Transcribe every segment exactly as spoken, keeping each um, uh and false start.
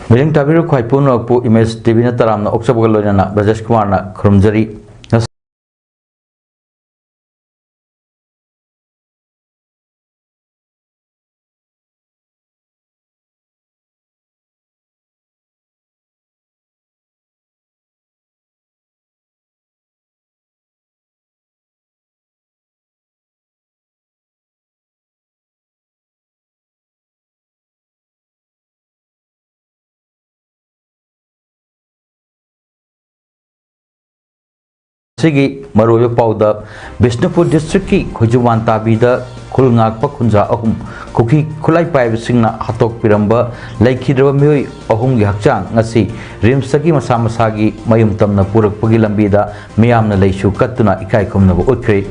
ꯃꯤꯠꯌꯦꯡ ꯇꯥꯕꯤꯔꯤꯕ ꯈ꯭ꯋꯥꯏ ꯄꯨꯝꯅꯃꯛꯄꯨ ꯏꯃꯦꯖ ꯇꯤ ꯚꯤꯅ ꯇꯔꯥꯝꯅ ꯑꯣꯛꯆꯕꯒ ꯂꯣꯏꯅꯅ ꯕ꯭ꯔꯖꯦꯁ ꯀꯨꯃꯥꯔꯅ ꯈꯨꯔꯨꯝꯖꯔꯤ꯫ ꯁꯤꯒꯤ ꯃꯔꯨꯑꯣꯏꯕ ꯄꯥꯎꯗ, ꯕꯤꯁꯅꯨꯄꯨꯔ ꯗꯤꯁꯇ꯭ꯔꯤꯛꯀꯤ ꯈꯣꯏꯖꯨꯃꯥꯟ ꯇꯥꯕꯤꯗ ꯈꯨꯜ ꯉꯥꯛꯄ ꯈꯨꯟꯖꯥ ꯑꯍꯨꯝ ꯀꯨꯀꯤ ꯈꯨꯠꯂꯥꯏ ꯄꯥꯏꯕꯁꯤꯡꯅ ꯍꯥꯠꯇꯣꯛꯄꯤꯔꯝꯕ ꯂꯩꯈꯤꯗ꯭ꯔꯕ ꯃꯤꯑꯣꯏ ꯑꯍꯨꯝꯒꯤ ꯍꯛꯆꯥꯡ ꯉꯁꯤ ꯔꯤꯝꯁꯇꯒꯤ ꯃꯁꯥ ꯃꯁꯥꯒꯤ ꯃꯌꯨꯝ ꯇꯝꯅ ꯄꯨꯔꯛꯄꯒꯤ ꯂꯝꯕꯤꯗ ꯃꯤꯌꯥꯝꯅ ꯂꯩꯁꯨ ꯀꯠꯇꯨꯅ ꯏꯀꯥꯏ ꯈꯨꯝꯅꯕ ꯎꯠꯈ꯭ꯔꯦ꯫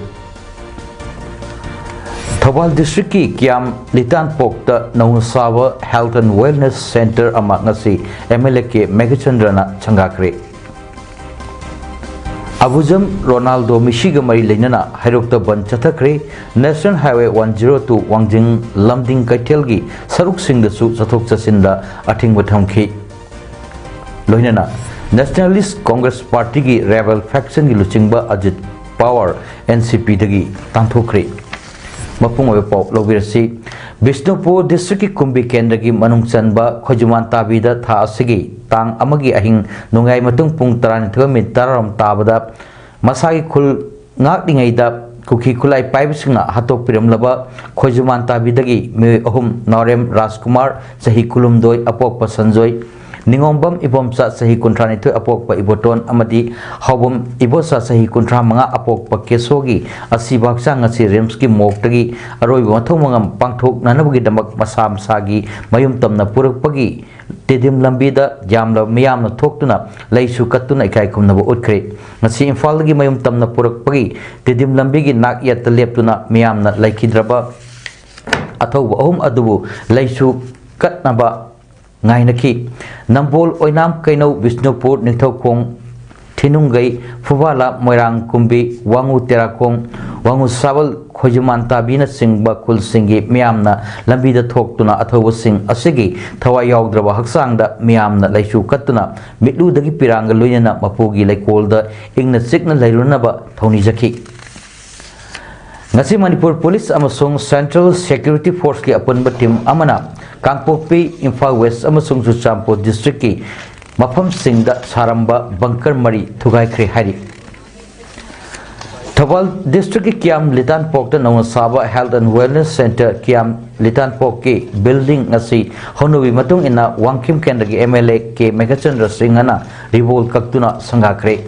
ꯊꯧꯕꯥꯜ ꯗꯤꯁꯇ꯭ꯔꯤꯛꯀꯤ ꯀꯤꯌꯥꯝ ꯂꯤꯇꯥꯟꯄꯣꯛꯇ ꯅꯧꯅ ꯁꯥꯕ Health and Wellness Centre ꯑꯃ ꯉꯁꯤ ꯑꯦꯝ ꯑꯦꯜ ꯑꯦ ꯀꯦ ꯃꯦꯘꯆꯟꯗ꯭ꯔꯅ ꯁꯪꯒꯥꯈ꯭ꯔꯦ꯫ ꯑꯕꯨꯖꯝ ꯔꯣꯅꯥꯜꯗꯣ ꯃꯤꯁꯤꯒ ꯃꯔꯤ ꯂꯩꯅꯅ ꯍꯩꯔꯣꯛꯇ ꯕꯟ ꯆꯠꯊꯈ꯭ꯔꯦ꯫ National Highway one zero two ꯋꯥꯡꯖꯤꯡ ꯂꯝꯗꯤꯡ ꯀꯩꯊꯦꯜꯒꯤ ꯁꯔꯨꯛꯁꯤꯡꯗꯁꯨ ꯆꯠꯊꯣꯛ ꯆꯠꯁꯤꯟꯗ ꯑꯊꯤꯡꯕ ꯊꯝꯈꯤ꯫ ꯂꯣꯏꯅꯅ Nationalist Congress Partyꯒꯤ rebel factionꯒꯤ ꯂꯨꯆꯤꯡꯕ ꯑꯖꯤꯠ ꯄꯋꯥꯔ N C Pꯗꯒꯤ ꯇꯥꯟꯊꯣꯛꯈ꯭ꯔꯦ꯫ ꯃꯄꯨꯡ ꯑꯣꯏꯕ ꯄꯥꯎ ꯂꯧꯕꯤꯔꯁꯤ꯫ ꯕꯤꯁꯅꯨꯄꯨꯔ ꯗꯤꯁꯇ꯭ꯔꯤꯛꯀꯤ ꯀꯨꯝꯕꯤ ꯀꯦꯟꯗ꯭ꯔꯒꯤ ꯃꯅꯨꯡ ꯆꯟꯕ ꯈꯣꯏꯖꯨꯃꯥꯟ ꯇꯥꯕꯤꯗ ꯊꯥ ꯑꯁꯤꯒꯤ ꯇꯥꯡ ꯑꯃꯒꯤ ꯑꯍꯤꯡ ꯅꯣꯡꯌꯥꯏ ꯃꯇꯨꯡ ꯄꯨꯡ ꯇꯔꯥꯅꯤꯊꯣꯏ ꯃꯤꯅꯤꯠ ꯇꯔꯥꯔꯣꯝ ꯇꯥꯕꯗ ꯃꯁꯥꯒꯤ ꯈꯨꯜ ꯉꯥꯛꯂꯤꯉꯩꯗ ꯀꯨꯀꯤ ꯈꯨꯠꯂꯥꯏ ꯄꯥꯏꯕꯁꯤꯡꯅ ꯍꯥꯠꯇꯣꯛꯄꯤꯔꯝꯂꯕ ꯈꯣꯏꯖꯨꯃꯥꯟ ꯇꯥꯕꯤꯗꯒꯤ ꯃꯤꯑꯣꯏ ꯑꯍꯨꯝ, ꯅꯥꯎꯔꯦꯝ ꯔꯥꯖꯀꯨꯃꯥꯔ, ꯆꯍꯤ ꯀꯨꯟꯍꯨꯝꯗꯣꯏ, ꯑꯄꯣꯛꯄ ꯁꯟꯖꯣꯏ, ꯅꯤꯉꯣꯝꯕꯝ ꯏꯕꯣꯝꯆꯥ ꯆꯍꯤ ꯀꯨꯟꯊ꯭ꯔꯥ ꯅꯤꯊꯣꯏ ꯑꯄꯣꯛꯄ ꯏꯕꯣꯇꯣꯟ ꯑꯃꯗꯤ ꯍꯥꯎꯕꯝ ꯏꯕꯣꯆꯥ ꯆꯍꯤ ꯀꯨꯟꯊ꯭ꯔꯥ ꯃꯉꯥ ꯑꯄꯣꯛꯄ ꯀꯦꯁꯣꯒꯤ ꯑꯁꯤꯕ ꯍꯛꯆꯥꯡ ꯑꯁꯤ ꯔꯤꯝꯁꯀꯤ ꯃꯣꯔꯒꯇꯒꯤ ꯑꯔꯣꯏꯕ ꯃꯊꯧ ꯃꯉꯝ ꯄꯥꯡꯊꯣꯛꯅꯅꯕꯒꯤꯗꯃꯛ ꯃꯁꯥ ꯃꯁꯥꯒꯤ ꯃꯌꯨꯝ ꯇꯝꯅ ꯄꯨꯔꯛꯄꯒꯤ ꯇꯦꯗꯤꯝ ꯂꯝꯕꯤꯗ ꯌꯥꯝꯂꯕ ꯃꯤꯌꯥꯝꯅ ꯊꯣꯛꯇꯨꯅ ꯂꯩꯁꯨ ꯀꯠꯇꯨꯅ ꯏꯀꯥꯏ ꯈꯨꯝꯅꯕ ꯎꯠꯈ꯭ꯔꯦ꯫ ꯉꯁꯤ ꯏꯝꯐꯥꯜꯗꯒꯤ ꯃꯌꯨꯝ ꯇꯝꯅ ꯄꯨꯔꯛꯄꯒꯤ ꯇꯦꯗꯤꯝ ꯂꯝꯕꯤꯒꯤ ꯅꯥꯛ ꯌꯦꯠꯇ ꯂꯦꯞꯇꯨꯅ ꯃꯤꯌꯥꯝꯅ ꯂꯩꯈꯤꯗ꯭ꯔꯕ ꯑꯊꯧꯕ ꯑꯍꯨꯝ ꯑꯗꯨꯕꯨ ꯂꯩꯁꯨ ꯀꯠꯅꯕ ꯉꯥꯏꯅꯈꯤ꯫ ꯅꯝꯕꯣꯜ, ꯑꯣꯏꯅꯥꯝ ꯀꯩꯅꯧ, ꯕꯤꯁꯅꯨꯄꯨꯔ, ꯅꯤꯡꯊꯧꯈꯣꯡ, ꯊꯤꯅꯨꯡꯒꯩ, ꯐꯨꯕꯥꯂꯥ, ꯃꯣꯏꯔꯥꯡ ꯀꯨꯝꯕꯤ, ꯋꯥꯉꯨ ꯇꯦꯔꯥꯈꯣꯡ, ꯋꯥꯉꯨ ꯁꯥꯕꯜ, ꯈꯣꯏꯖꯨꯃꯥꯟ ꯇꯥꯕꯤꯅꯆꯤꯡꯕ ꯈꯨꯜꯁꯤꯡꯒꯤ ꯃꯤꯌꯥꯝꯅ ꯂꯝꯕꯤꯗ ꯊꯣꯛꯇꯨꯅ ꯑꯊꯧꯕꯁꯤꯡ ꯑꯁꯤꯒꯤ ꯊꯋꯥꯏ ꯌꯥꯎꯗ꯭ꯔꯕ ꯍꯛꯆꯥꯡꯗ ꯃꯤꯌꯥꯝꯅ ꯂꯩꯁꯨ ꯀꯠꯇꯨꯅ ꯃꯤꯠꯂꯨꯗꯒꯤ ꯄꯤꯔꯥꯡꯒ ꯂꯣꯏꯅꯅ ꯃꯄꯨꯒꯤ ꯂꯩꯀꯣꯜꯗ ꯏꯪꯅ ꯆꯤꯛꯅ ꯂꯩꯔꯨꯅꯕ ꯊꯧꯅꯤꯖꯈꯤ꯫ ꯉꯁꯤ ꯃꯅꯤꯄꯨꯔ ꯄꯨꯂꯤꯁ ꯑꯃꯁꯨꯡ ꯁꯦꯟꯇ꯭ꯔꯦꯜ ꯁꯦꯀ꯭ꯌꯨꯔꯤꯇꯤ ꯐꯣꯔꯁꯀꯤ ꯑꯄꯨꯟꯕ ꯇꯤꯝ ꯑꯃꯅ ꯀꯥꯡꯄꯣꯛꯄꯤ, ꯏꯝꯐꯥꯜ ꯋꯦꯁ ꯑꯃꯁꯨꯡ ꯆꯨꯔꯆꯥꯟꯄꯨꯔ ꯗꯤꯁꯇ꯭ꯔꯤꯛꯀꯤ ꯃꯐꯝꯁꯤꯡꯗ ꯁꯥꯔꯝꯕ ꯕꯪꯀꯔ ꯃꯔꯤ ꯊꯨꯒꯥꯏꯈ꯭ꯔꯦ ꯍꯥꯏꯔꯤ꯫ ꯊꯧꯕꯥꯜ ꯗꯤꯁꯇ꯭ꯔꯤꯛꯀꯤ ꯀꯤꯌꯥꯝ ꯂꯤꯇꯥꯟꯄꯣꯛꯇ ꯅꯧꯅ ꯁꯥꯕ Health and Wellness Centre ꯀꯤꯌꯥꯝ ꯂꯤꯇꯥꯟꯄꯣꯛꯀꯤ ꯕꯤꯜꯗꯤꯡ ꯑꯁꯤ ꯍꯧꯅꯕꯤ ꯃꯇꯨꯡ ꯏꯟꯅ ꯋꯥꯡꯈꯦꯝ ꯀꯦꯟꯗ꯭ꯔꯒꯤ ꯑꯦꯝ ꯑꯦꯜ ꯑꯦ ꯀꯦ ꯃꯦꯘꯆꯟꯗ꯭ꯔ ꯁꯤꯡꯍꯅ ꯔꯤꯕꯣꯜ ꯀꯛꯇꯨꯅ ꯁꯪꯒꯥꯈ꯭ꯔꯦ꯫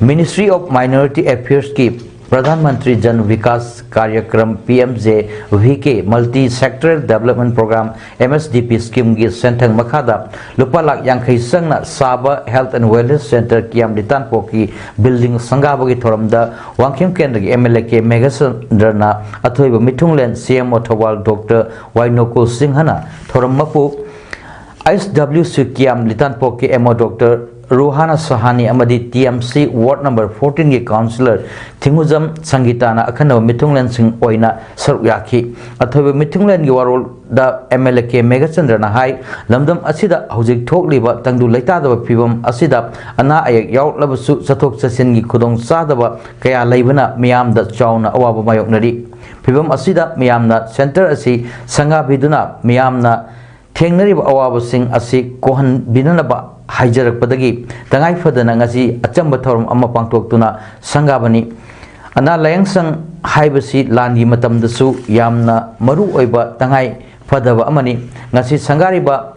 Ministry of Minority Affairsꯀꯤ Pradhan Mantri Jan Vikas Karyakram, P M J V K, Multi Sectoral Development Programme, M S D P ꯁ꯭ꯀꯤꯝꯒꯤ ꯁꯦꯟꯊꯪ ꯃꯈꯥꯗ ꯂꯨꯄꯥ ꯂꯥꯈ ꯌꯥꯡꯈꯩ ꯆꯪꯅ ꯁꯥꯕ Health and Wellness Centre ꯀꯤꯌꯥꯝ ꯂꯤꯇꯥꯟꯄꯣꯛꯀꯤ ꯕꯤꯜꯗꯤꯡ ꯁꯪꯒꯥꯕꯒꯤ ꯊꯧꯔꯝꯗ ꯋꯥꯡꯈꯦꯝ ꯀꯦꯟꯗ꯭ꯔꯒꯤ ꯑꯦꯝ ꯑꯦꯜ ꯑꯦ ꯀꯦ ꯃꯦꯘꯆꯟꯗ꯭ꯔꯅ ꯑꯊꯣꯏꯕ ꯃꯤꯊꯨꯡꯂꯦꯟ ꯁꯤ ꯑꯦꯝ ꯑꯣ ꯊꯧꯕꯥꯜ ꯗꯣꯛꯇꯔ ꯋꯥꯏ ꯅꯣꯀꯨꯜ ꯁꯤꯡꯍꯅ ꯊꯧꯔꯝ ꯃꯄꯨ ꯑꯦꯁ ꯗꯕ꯭ꯂꯤꯎ ꯁꯤ ꯀꯤꯌꯥꯝ ꯂꯤꯇꯥꯟꯄꯣꯛꯀꯤ ꯑꯦꯝ ꯑꯣ ꯗꯣꯛꯇꯔ ꯔꯨꯍꯥꯅ ꯁꯍꯥꯅꯤ ꯑꯃꯗꯤ T M C ward number ꯐꯣꯔꯇꯤꯟꯒꯤ counsellor ꯊꯤꯡꯉꯨꯖꯝ ꯁꯪꯒꯤꯇꯥꯅ ꯑꯈꯟꯅꯕ ꯃꯤꯊꯨꯡꯂꯦꯟꯁꯤꯡ ꯑꯣꯏꯅ ꯁꯔꯨꯛ ꯌꯥꯈꯤ꯫ ꯑꯊꯣꯏꯕ ꯃꯤꯊꯨꯡꯂꯦꯟꯒꯤ ꯋꯥꯔꯣꯜꯗ ꯑꯦꯝ ꯑꯦꯜ ꯑꯦ ꯀꯦ ꯃꯦꯘꯆꯟꯗ꯭ꯔꯅ ꯍꯥꯏ, ꯂꯝꯗꯝ ꯑꯁꯤꯗ ꯍꯧꯖꯤꯛ ꯊꯣꯛꯂꯤꯕ ꯇꯪꯗꯨ ꯂꯩꯇꯥꯗꯕ ꯐꯤꯕꯝ ꯑꯁꯤꯗ ꯑꯅꯥ ꯑꯌꯦꯛ ꯌꯥꯎꯔꯛꯂꯕꯁꯨ ꯆꯠꯊꯣꯛ ꯆꯠꯁꯤꯟꯒꯤ ꯈꯨꯗꯣꯡꯆꯥꯗꯕ ꯀꯌꯥ ꯂꯩꯕꯅ ꯃꯤꯌꯥꯝꯗ ꯆꯥꯎꯅ ꯑꯋꯥꯕ ꯃꯥꯌꯣꯛꯅꯔꯤ꯫ ꯐꯤꯕꯝ ꯑꯁꯤꯗ ꯃꯤꯌꯥꯝꯅ ꯁꯦꯟꯇꯔ ꯑꯁꯤ ꯁꯪꯒꯥꯕꯤꯗꯨꯅ ꯃꯤꯌꯥꯝꯅ ꯊꯦꯡꯅꯔꯤꯕ ꯑꯋꯥꯕꯁꯤꯡ ꯑꯁꯤ ꯀꯣꯛꯍꯟꯕꯤꯅꯅꯕ ꯍꯥꯏꯖꯔꯛꯄꯗꯒꯤ ꯇꯉꯥꯏ ꯐꯗꯅ ꯉꯁꯤ ꯑꯆꯝꯕ ꯊꯧꯔꯝ ꯑꯃ ꯄꯥꯡꯊꯣꯛꯇꯨꯅ ꯁꯪꯒꯥꯕꯅꯤ꯫ ꯑꯅꯥ ꯂꯥꯌꯦꯡ ꯁꯪ ꯍꯥꯏꯕꯁꯤ ꯂꯥꯟꯒꯤ ꯃꯇꯝꯗꯁꯨ ꯌꯥꯝꯅ ꯃꯔꯨ ꯑꯣꯏꯕ ꯇꯉꯥꯏ ꯐꯗꯕ ꯑꯃꯅꯤ꯫ ꯉꯁꯤ ꯁꯪꯒꯥꯔꯤꯕ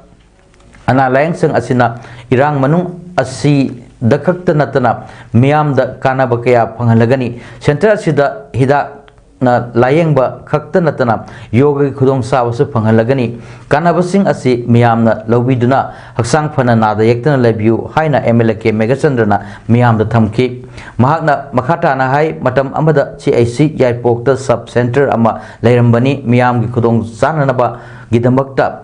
ꯑꯅꯥ ꯂꯥꯌꯦꯡ ꯁꯪ ꯑꯁꯤꯅ ꯏꯔꯥꯡ ꯃꯅꯨꯡ ꯑꯁꯤꯗ ꯈꯛꯇ ꯅꯠꯇꯅ ꯃꯤꯌꯥꯝꯗ ꯀꯥꯟꯅꯕ ꯀꯌꯥ ꯐꯪꯍꯜꯂꯒꯅꯤ꯫ ꯁꯦꯟꯇꯔ ꯑꯁꯤꯗ ꯍꯤꯗꯥꯛꯅ ꯂꯥꯌꯦꯡꯕ ꯈꯛꯇ ꯅꯠꯇꯅ ꯌꯣꯒꯒꯤ ꯈꯨꯗꯣꯡꯆꯥꯕꯁꯨ ꯐꯪꯍꯜꯂꯒꯅꯤ꯫ ꯀꯥꯟꯅꯕꯁꯤꯡ ꯑꯁꯤ ꯃꯤꯌꯥꯝꯅ ꯂꯧꯕꯤꯗꯨꯅ ꯍꯛꯆꯥꯡ ꯐꯅ ꯅꯥꯗ ꯌꯦꯛꯇꯅ ꯂꯩꯕꯤꯌꯨ ꯍꯥꯏꯅ ꯑꯦꯝ ꯑꯦꯜ ꯑꯦ ꯀꯦ ꯃꯦꯘꯆꯟꯗ꯭ꯔꯅ ꯃꯤꯌꯥꯝꯗ ꯊꯝꯈꯤ꯫ ꯃꯍꯥꯛꯅ ꯃꯈꯥ ꯇꯥꯅ ꯍꯥꯏ, ꯃꯇꯝ ꯑꯃꯗ ꯁꯤ ꯑꯩꯆ ꯁꯤ ꯌꯥꯏꯔꯤꯄꯣꯛꯇ ꯁꯕ ꯁꯦꯟꯇꯔ ꯑꯃ ꯂꯩꯔꯝꯕꯅꯤ꯫ ꯃꯤꯌꯥꯝꯒꯤ ꯈꯨꯗꯣꯡ ꯆꯥꯅꯅꯕꯒꯤꯗꯃꯛꯇ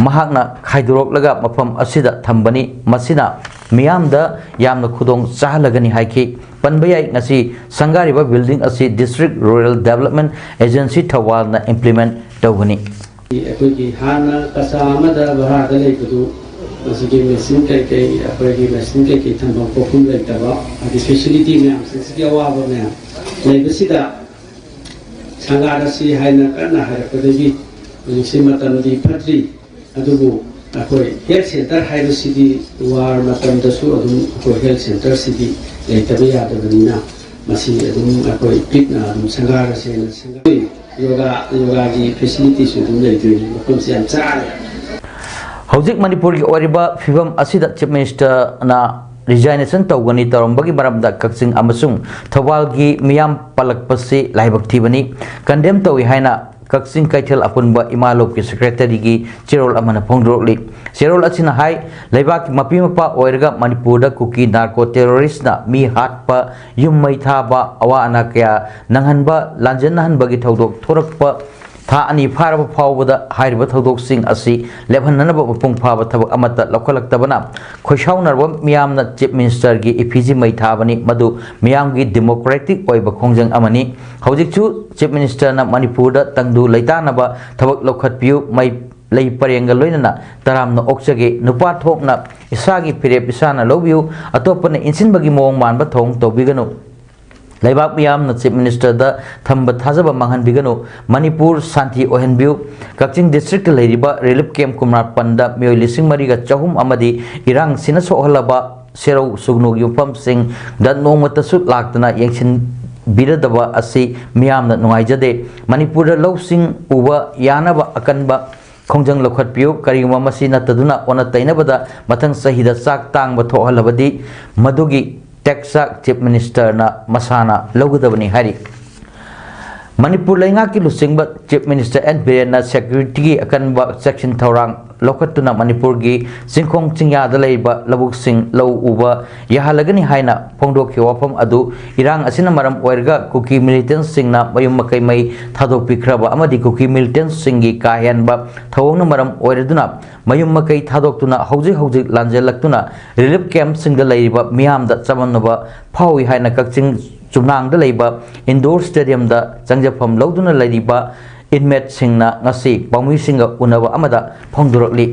ꯃꯍꯥꯛꯅ ꯈꯥꯏꯗꯣꯔꯛꯂꯒ ꯃꯐꯝ ꯑꯁꯤꯗ ꯊꯝꯕꯅꯤ꯫ ꯃꯁꯤꯅ ꯃꯤꯌꯥꯝꯗ ꯌꯥꯝꯅ ꯈꯨꯗꯣꯡ ꯆꯥꯍꯜꯂꯒꯅꯤ ꯍꯥꯏꯈꯤ꯫ ꯄꯟꯕ ꯌꯥꯏ, ꯉꯁꯤ ꯁꯪꯒꯥꯔꯤꯕ ꯕꯤꯜꯗꯤꯡ ꯑꯁꯤ District Rural Development Agency ꯊꯧꯕꯥꯜꯅ implement ꯇꯧꯒꯅꯤ꯫ ꯑꯩꯈꯣꯏꯒꯤ ꯍꯥꯟꯅ ꯀꯆꯥ ꯑꯃꯗ ꯚꯔꯥꯗ ꯂꯩꯕꯗꯨ ꯃꯁꯤꯒꯤ ꯃꯦꯆꯤꯟ ꯀꯩꯀꯩ, ꯑꯩꯈꯣꯏꯒꯤ ꯃꯦꯆꯤꯟ ꯀꯩꯀꯩ ꯊꯝꯐꯝ ꯈꯣꯠꯐꯝ ꯂꯩꯇꯕ, ꯍꯥꯏꯗꯤ ꯐꯦꯁꯤꯂꯤꯇꯤ ꯃꯌꯥꯝꯁꯤꯡꯁꯤꯒꯤ ꯑꯋꯥꯕ ꯃꯌꯥꯝ ꯂꯩꯕꯁꯤꯗ ꯁꯪꯒꯥꯔꯁꯤ ꯍꯥꯏꯅ ꯀꯟꯅ ꯍꯥꯏꯔꯛꯄꯗꯒꯤ ꯍꯧꯖꯤꯛꯁꯤ ꯃꯇꯝꯗꯤ ꯐꯠꯇ꯭ꯔꯤ꯫ ꯑꯗꯨꯕꯨ ꯑꯩꯈꯣꯏ ꯍꯦꯜꯊ ꯁꯦꯟꯇꯔ ꯍꯥꯏꯕꯁꯤꯗꯤ ꯋꯥꯔ ꯃꯇꯝꯗꯁꯨ ꯑꯗꯨꯝ ꯑꯩꯈꯣꯏ ꯍꯦꯜꯊ ꯁꯦꯟꯇꯔꯁꯤꯗꯤ ꯂꯩꯇꯕ ꯌꯥꯗꯕꯅꯤꯅ ꯃꯁꯤ ꯑꯗꯨꯝ ꯑꯩꯈꯣꯏ ꯄꯤꯛꯅ ꯑꯗꯨꯝ ꯁꯪꯒꯥꯔꯁꯦꯅ ꯁꯪꯒꯥ-, ꯌꯣꯒꯥ, ꯌꯣꯒꯥꯒꯤ ꯐꯦꯁꯤꯂꯤꯇꯤꯁꯨ ꯑꯗꯨꯝ ꯂꯩꯗꯣꯏꯅꯤ꯫ ꯃꯐꯝꯁꯤ ꯌꯥꯝ ꯆꯥꯔꯦ꯫ ꯍꯧꯖꯤꯛ ꯃꯅꯤꯄꯨꯔꯒꯤ ꯑꯣꯏꯔꯤꯕ ꯐꯤꯕꯝ ꯑꯁꯤꯗ ꯆꯤꯐ ꯃꯤꯅꯤꯁꯇꯔꯅ ꯔꯤꯖꯥꯏꯅꯦꯁꯟ ꯇꯧꯒꯅꯤ ꯇꯧꯔꯝꯕꯒꯤ ꯃꯔꯝꯗ ꯀꯛꯆꯤꯡ ꯑꯃꯁꯨꯡ ꯊꯧꯕꯥꯜꯒꯤ ꯃꯤꯌꯥꯝ ꯄꯜꯂꯛꯄꯁꯤ ꯂꯥꯏꯕꯛ ꯊꯤꯕꯅꯤ, ꯀꯟꯗꯦꯝ ꯇꯧꯏ ꯍꯥꯏꯅ ꯀꯛꯆꯤꯡ ꯀꯩꯊꯦꯜ ꯑꯄꯨꯟꯕ ꯏꯃꯥ ꯂꯣꯞꯀꯤ ꯁꯦꯀ꯭ꯔꯦꯇꯔꯤꯒꯤ ꯆꯦꯔꯣꯜ ꯑꯃꯅ ꯐꯣꯡꯗꯣꯔꯛꯂꯤ꯫ ꯆꯦꯔꯣꯜ ꯑꯁꯤꯅ ꯍꯥꯏ, ꯂꯩꯕꯥꯛꯀꯤ ꯃꯄꯤ ꯃꯄꯥ ꯑꯣꯏꯔꯒ ꯃꯅꯤꯄꯨꯔꯗ ꯀꯨꯀꯤ ꯅꯥꯔꯀꯣ ꯇꯦꯔꯣꯔꯤꯁ꯭ꯠꯅ ꯃꯤ ꯍꯥꯠꯄ, ꯌꯨꯝ ꯃꯩ ꯊꯥꯕ, ꯑꯋꯥ ꯑꯅꯥ ꯀꯌꯥ ꯅꯪꯍꯟꯕ, ꯂꯥꯟꯖꯦꯟꯅꯍꯟꯕꯒꯤ ꯊꯧꯗꯣꯛ ꯊꯣꯔꯛꯄ ꯊꯥ ꯑꯅꯤ ꯐꯥꯔꯕ ꯐꯥꯎꯕꯗ ꯍꯥꯏꯔꯤꯕ ꯊꯧꯗꯣꯛꯁꯤꯡ ꯑꯁꯤ ꯂꯦꯞꯍꯟꯅꯅꯕ ꯃꯄꯨꯡ ꯐꯥꯕ ꯊꯕꯛ ꯑꯃꯠꯇ ꯂꯧꯈꯠꯂꯛꯇꯕꯅ ꯈꯣꯏꯁꯥꯎꯅꯔꯕ ꯃꯤꯌꯥꯝꯅ ꯆꯤꯐ ꯃꯤꯅꯤꯁꯇꯔꯒꯤ ꯏꯐꯤꯖꯤ ꯃꯩ ꯊꯥꯕꯅꯤ꯫ ꯃꯗꯨ ꯃꯤꯌꯥꯝꯒꯤ ꯗꯤꯃꯣꯀ꯭ꯔꯦꯇꯤꯛ ꯑꯣꯏꯕ ꯈꯣꯡꯖꯪ ꯑꯃꯅꯤ꯫ ꯍꯧꯖꯤꯛꯁꯨ ꯆꯤꯐ ꯃꯤꯅꯤꯁꯇꯔꯅ ꯃꯅꯤꯄꯨꯔꯗ ꯇꯪꯗꯨ ꯂꯩꯇꯥꯅꯕ ꯊꯕꯛ ꯂꯧꯈꯠꯄꯤꯌꯨ꯫ ꯃꯩ, ꯂꯩ ꯄꯔꯦꯡꯒ ꯂꯣꯏꯅꯅ ꯇꯔꯥꯝꯅ ꯑꯣꯛꯆꯒꯦ꯫ ꯅꯨꯄꯥ ꯊꯣꯛꯅ ꯏꯁꯥꯒꯤ ꯐꯤꯔꯦꯞ ꯏꯁꯥꯅ ꯂꯧꯕꯤꯌꯨ꯫ ꯑꯇꯣꯞꯄꯅ ꯏꯟꯁꯤꯟꯕꯒꯤ ꯃꯑꯣꯡ ꯃꯥꯟꯕ ꯊꯧꯑꯣꯡ ꯇꯧꯕꯤꯒꯅꯨ꯫ ꯂꯩꯕꯥꯛ ꯃꯤꯌꯥꯝꯅ ꯆꯤꯐ ꯃꯤꯅꯤꯁꯇꯔꯗ ꯊꯝꯕ ꯊꯥꯖꯕ ꯃꯥꯡꯍꯟꯕꯤꯒꯅꯨ꯫ ꯃꯅꯤꯄꯨꯔ ꯁꯥꯟꯇꯤ ꯑꯣꯏꯍꯟꯕꯤꯌꯨ꯫ ꯀꯛꯆꯤꯡ ꯗꯤꯁꯇ꯭ꯔꯤꯛꯇ ꯂꯩꯔꯤꯕ ꯔꯤꯂꯤꯐ ꯀꯦꯝꯞ ꯀꯨꯟꯃꯥꯄꯟꯗ ꯃꯤꯑꯣꯏ ꯂꯤꯁꯤꯡ ꯃꯔꯤꯒ ꯆꯍꯨꯝ ꯑꯃꯗꯤ ꯏꯔꯥꯡꯁꯤꯅ ꯁꯣꯛꯍꯜꯂꯕ ꯁꯦꯔꯧ ꯁꯨꯒꯅꯨꯒꯤ ꯃꯐꯝꯁꯤꯡꯗ ꯅꯣꯡꯃꯇꯁꯨ ꯂꯥꯛꯇꯅ ꯌꯦꯡꯁꯤꯟꯕꯤꯔꯗꯕ ꯑꯁꯤ ꯃꯤꯌꯥꯝꯅ ꯅꯨꯡꯉꯥꯏꯖꯗꯦ꯫ ꯃꯅꯤꯄꯨꯔꯗ ꯂꯧꯁꯤꯡ ꯎꯕ ꯌꯥꯅꯕ ꯑꯀꯟꯕ ꯈꯣꯡꯖꯪ ꯂꯧꯈꯠꯄꯤꯌꯨ꯫ ꯀꯔꯤꯒꯨꯝꯕ ꯃꯁꯤ ꯅꯠꯇꯗꯨꯅ ꯑꯣꯟꯅ ꯇꯩꯅꯕꯗ ꯃꯊꯪ ꯆꯍꯤꯗ ꯆꯥꯛ ꯇꯥꯡꯕ ꯊꯣꯛꯍꯜꯂꯕꯗꯤ ꯃꯗꯨꯒꯤ ꯇꯦꯛꯁ ꯆꯥꯛ Chief Minister ꯅ ꯃꯁꯥꯅ ꯂꯧꯒꯗꯕꯅꯤ ꯍꯥꯏꯔꯤ꯫ ꯃꯅꯤꯄꯨꯔ ꯂꯩꯉꯥꯛꯀꯤ ꯂꯨꯆꯤꯡꯕ Chief Minister N ꯕꯤꯔꯦꯟꯅ security ꯒꯤ ꯑꯀꯟꯕ ꯆꯦꯛꯁꯤꯟ ꯊꯧꯔꯥꯡ ꯂꯧꯈꯠꯇꯨꯅ ꯃꯅꯤꯄꯨꯔꯒꯤ ꯆꯤꯡꯈꯣꯡ ꯆꯤꯡꯌꯥꯗ ꯂꯩꯔꯤꯕ ꯂꯧꯕꯨꯛꯁꯤꯡ ꯂꯧ ꯎꯕ ꯌꯥꯍꯜꯂꯒꯅꯤ ꯍꯥꯏꯅ ꯐꯣꯡꯗꯣꯛꯈꯤꯕ ꯋꯥꯐꯝ ꯑꯗꯨ ꯏꯔꯥꯡ ꯑꯁꯤꯅ ꯃꯔꯝ ꯑꯣꯏꯔꯒ ꯀꯨꯀꯤ militant ꯁꯤꯡꯅ ꯃꯌꯨꯝ ꯃꯀꯩ ꯃꯩ ꯊꯥꯗꯣꯛꯄꯤꯈ꯭ꯔꯕ ꯑꯃꯗꯤ ꯀꯨꯀꯤ militant ꯁꯤꯡꯒꯤ ꯀꯥ ꯍꯦꯟꯕ ꯊꯧꯑꯣꯡꯅ ꯃꯔꯝ ꯑꯣꯏꯔꯗꯨꯅ ꯃꯌꯨꯝ ꯃꯀꯩ ꯊꯥꯗꯣꯛꯇꯨꯅ ꯍꯧꯖꯤꯛ ꯍꯧꯖꯤꯛ ꯂꯥꯟꯖꯦꯜꯂꯛꯇꯨꯅ relief camp ꯁꯤꯡꯗ ꯂꯩꯔꯤꯕ ꯃꯤꯌꯥꯝꯗ ꯆꯃꯝꯅꯕ ꯐꯥꯎꯏ ꯍꯥꯏꯅ ꯀꯛꯆꯤꯡ ꯆꯨꯝꯅꯥꯡꯗ ꯂꯩꯕ indoor stadium ꯗ ꯆꯪꯖꯐꯝ ꯂꯧꯗꯨꯅ ꯂꯩꯔꯤꯕ inmate ꯁꯤꯡꯅ ꯉꯁꯤ ꯄꯥꯎꯃꯤꯁꯤꯡꯒ ꯎꯅꯕ ꯑꯃꯗ ꯐꯣꯡꯗꯣꯔꯛꯂꯤ꯫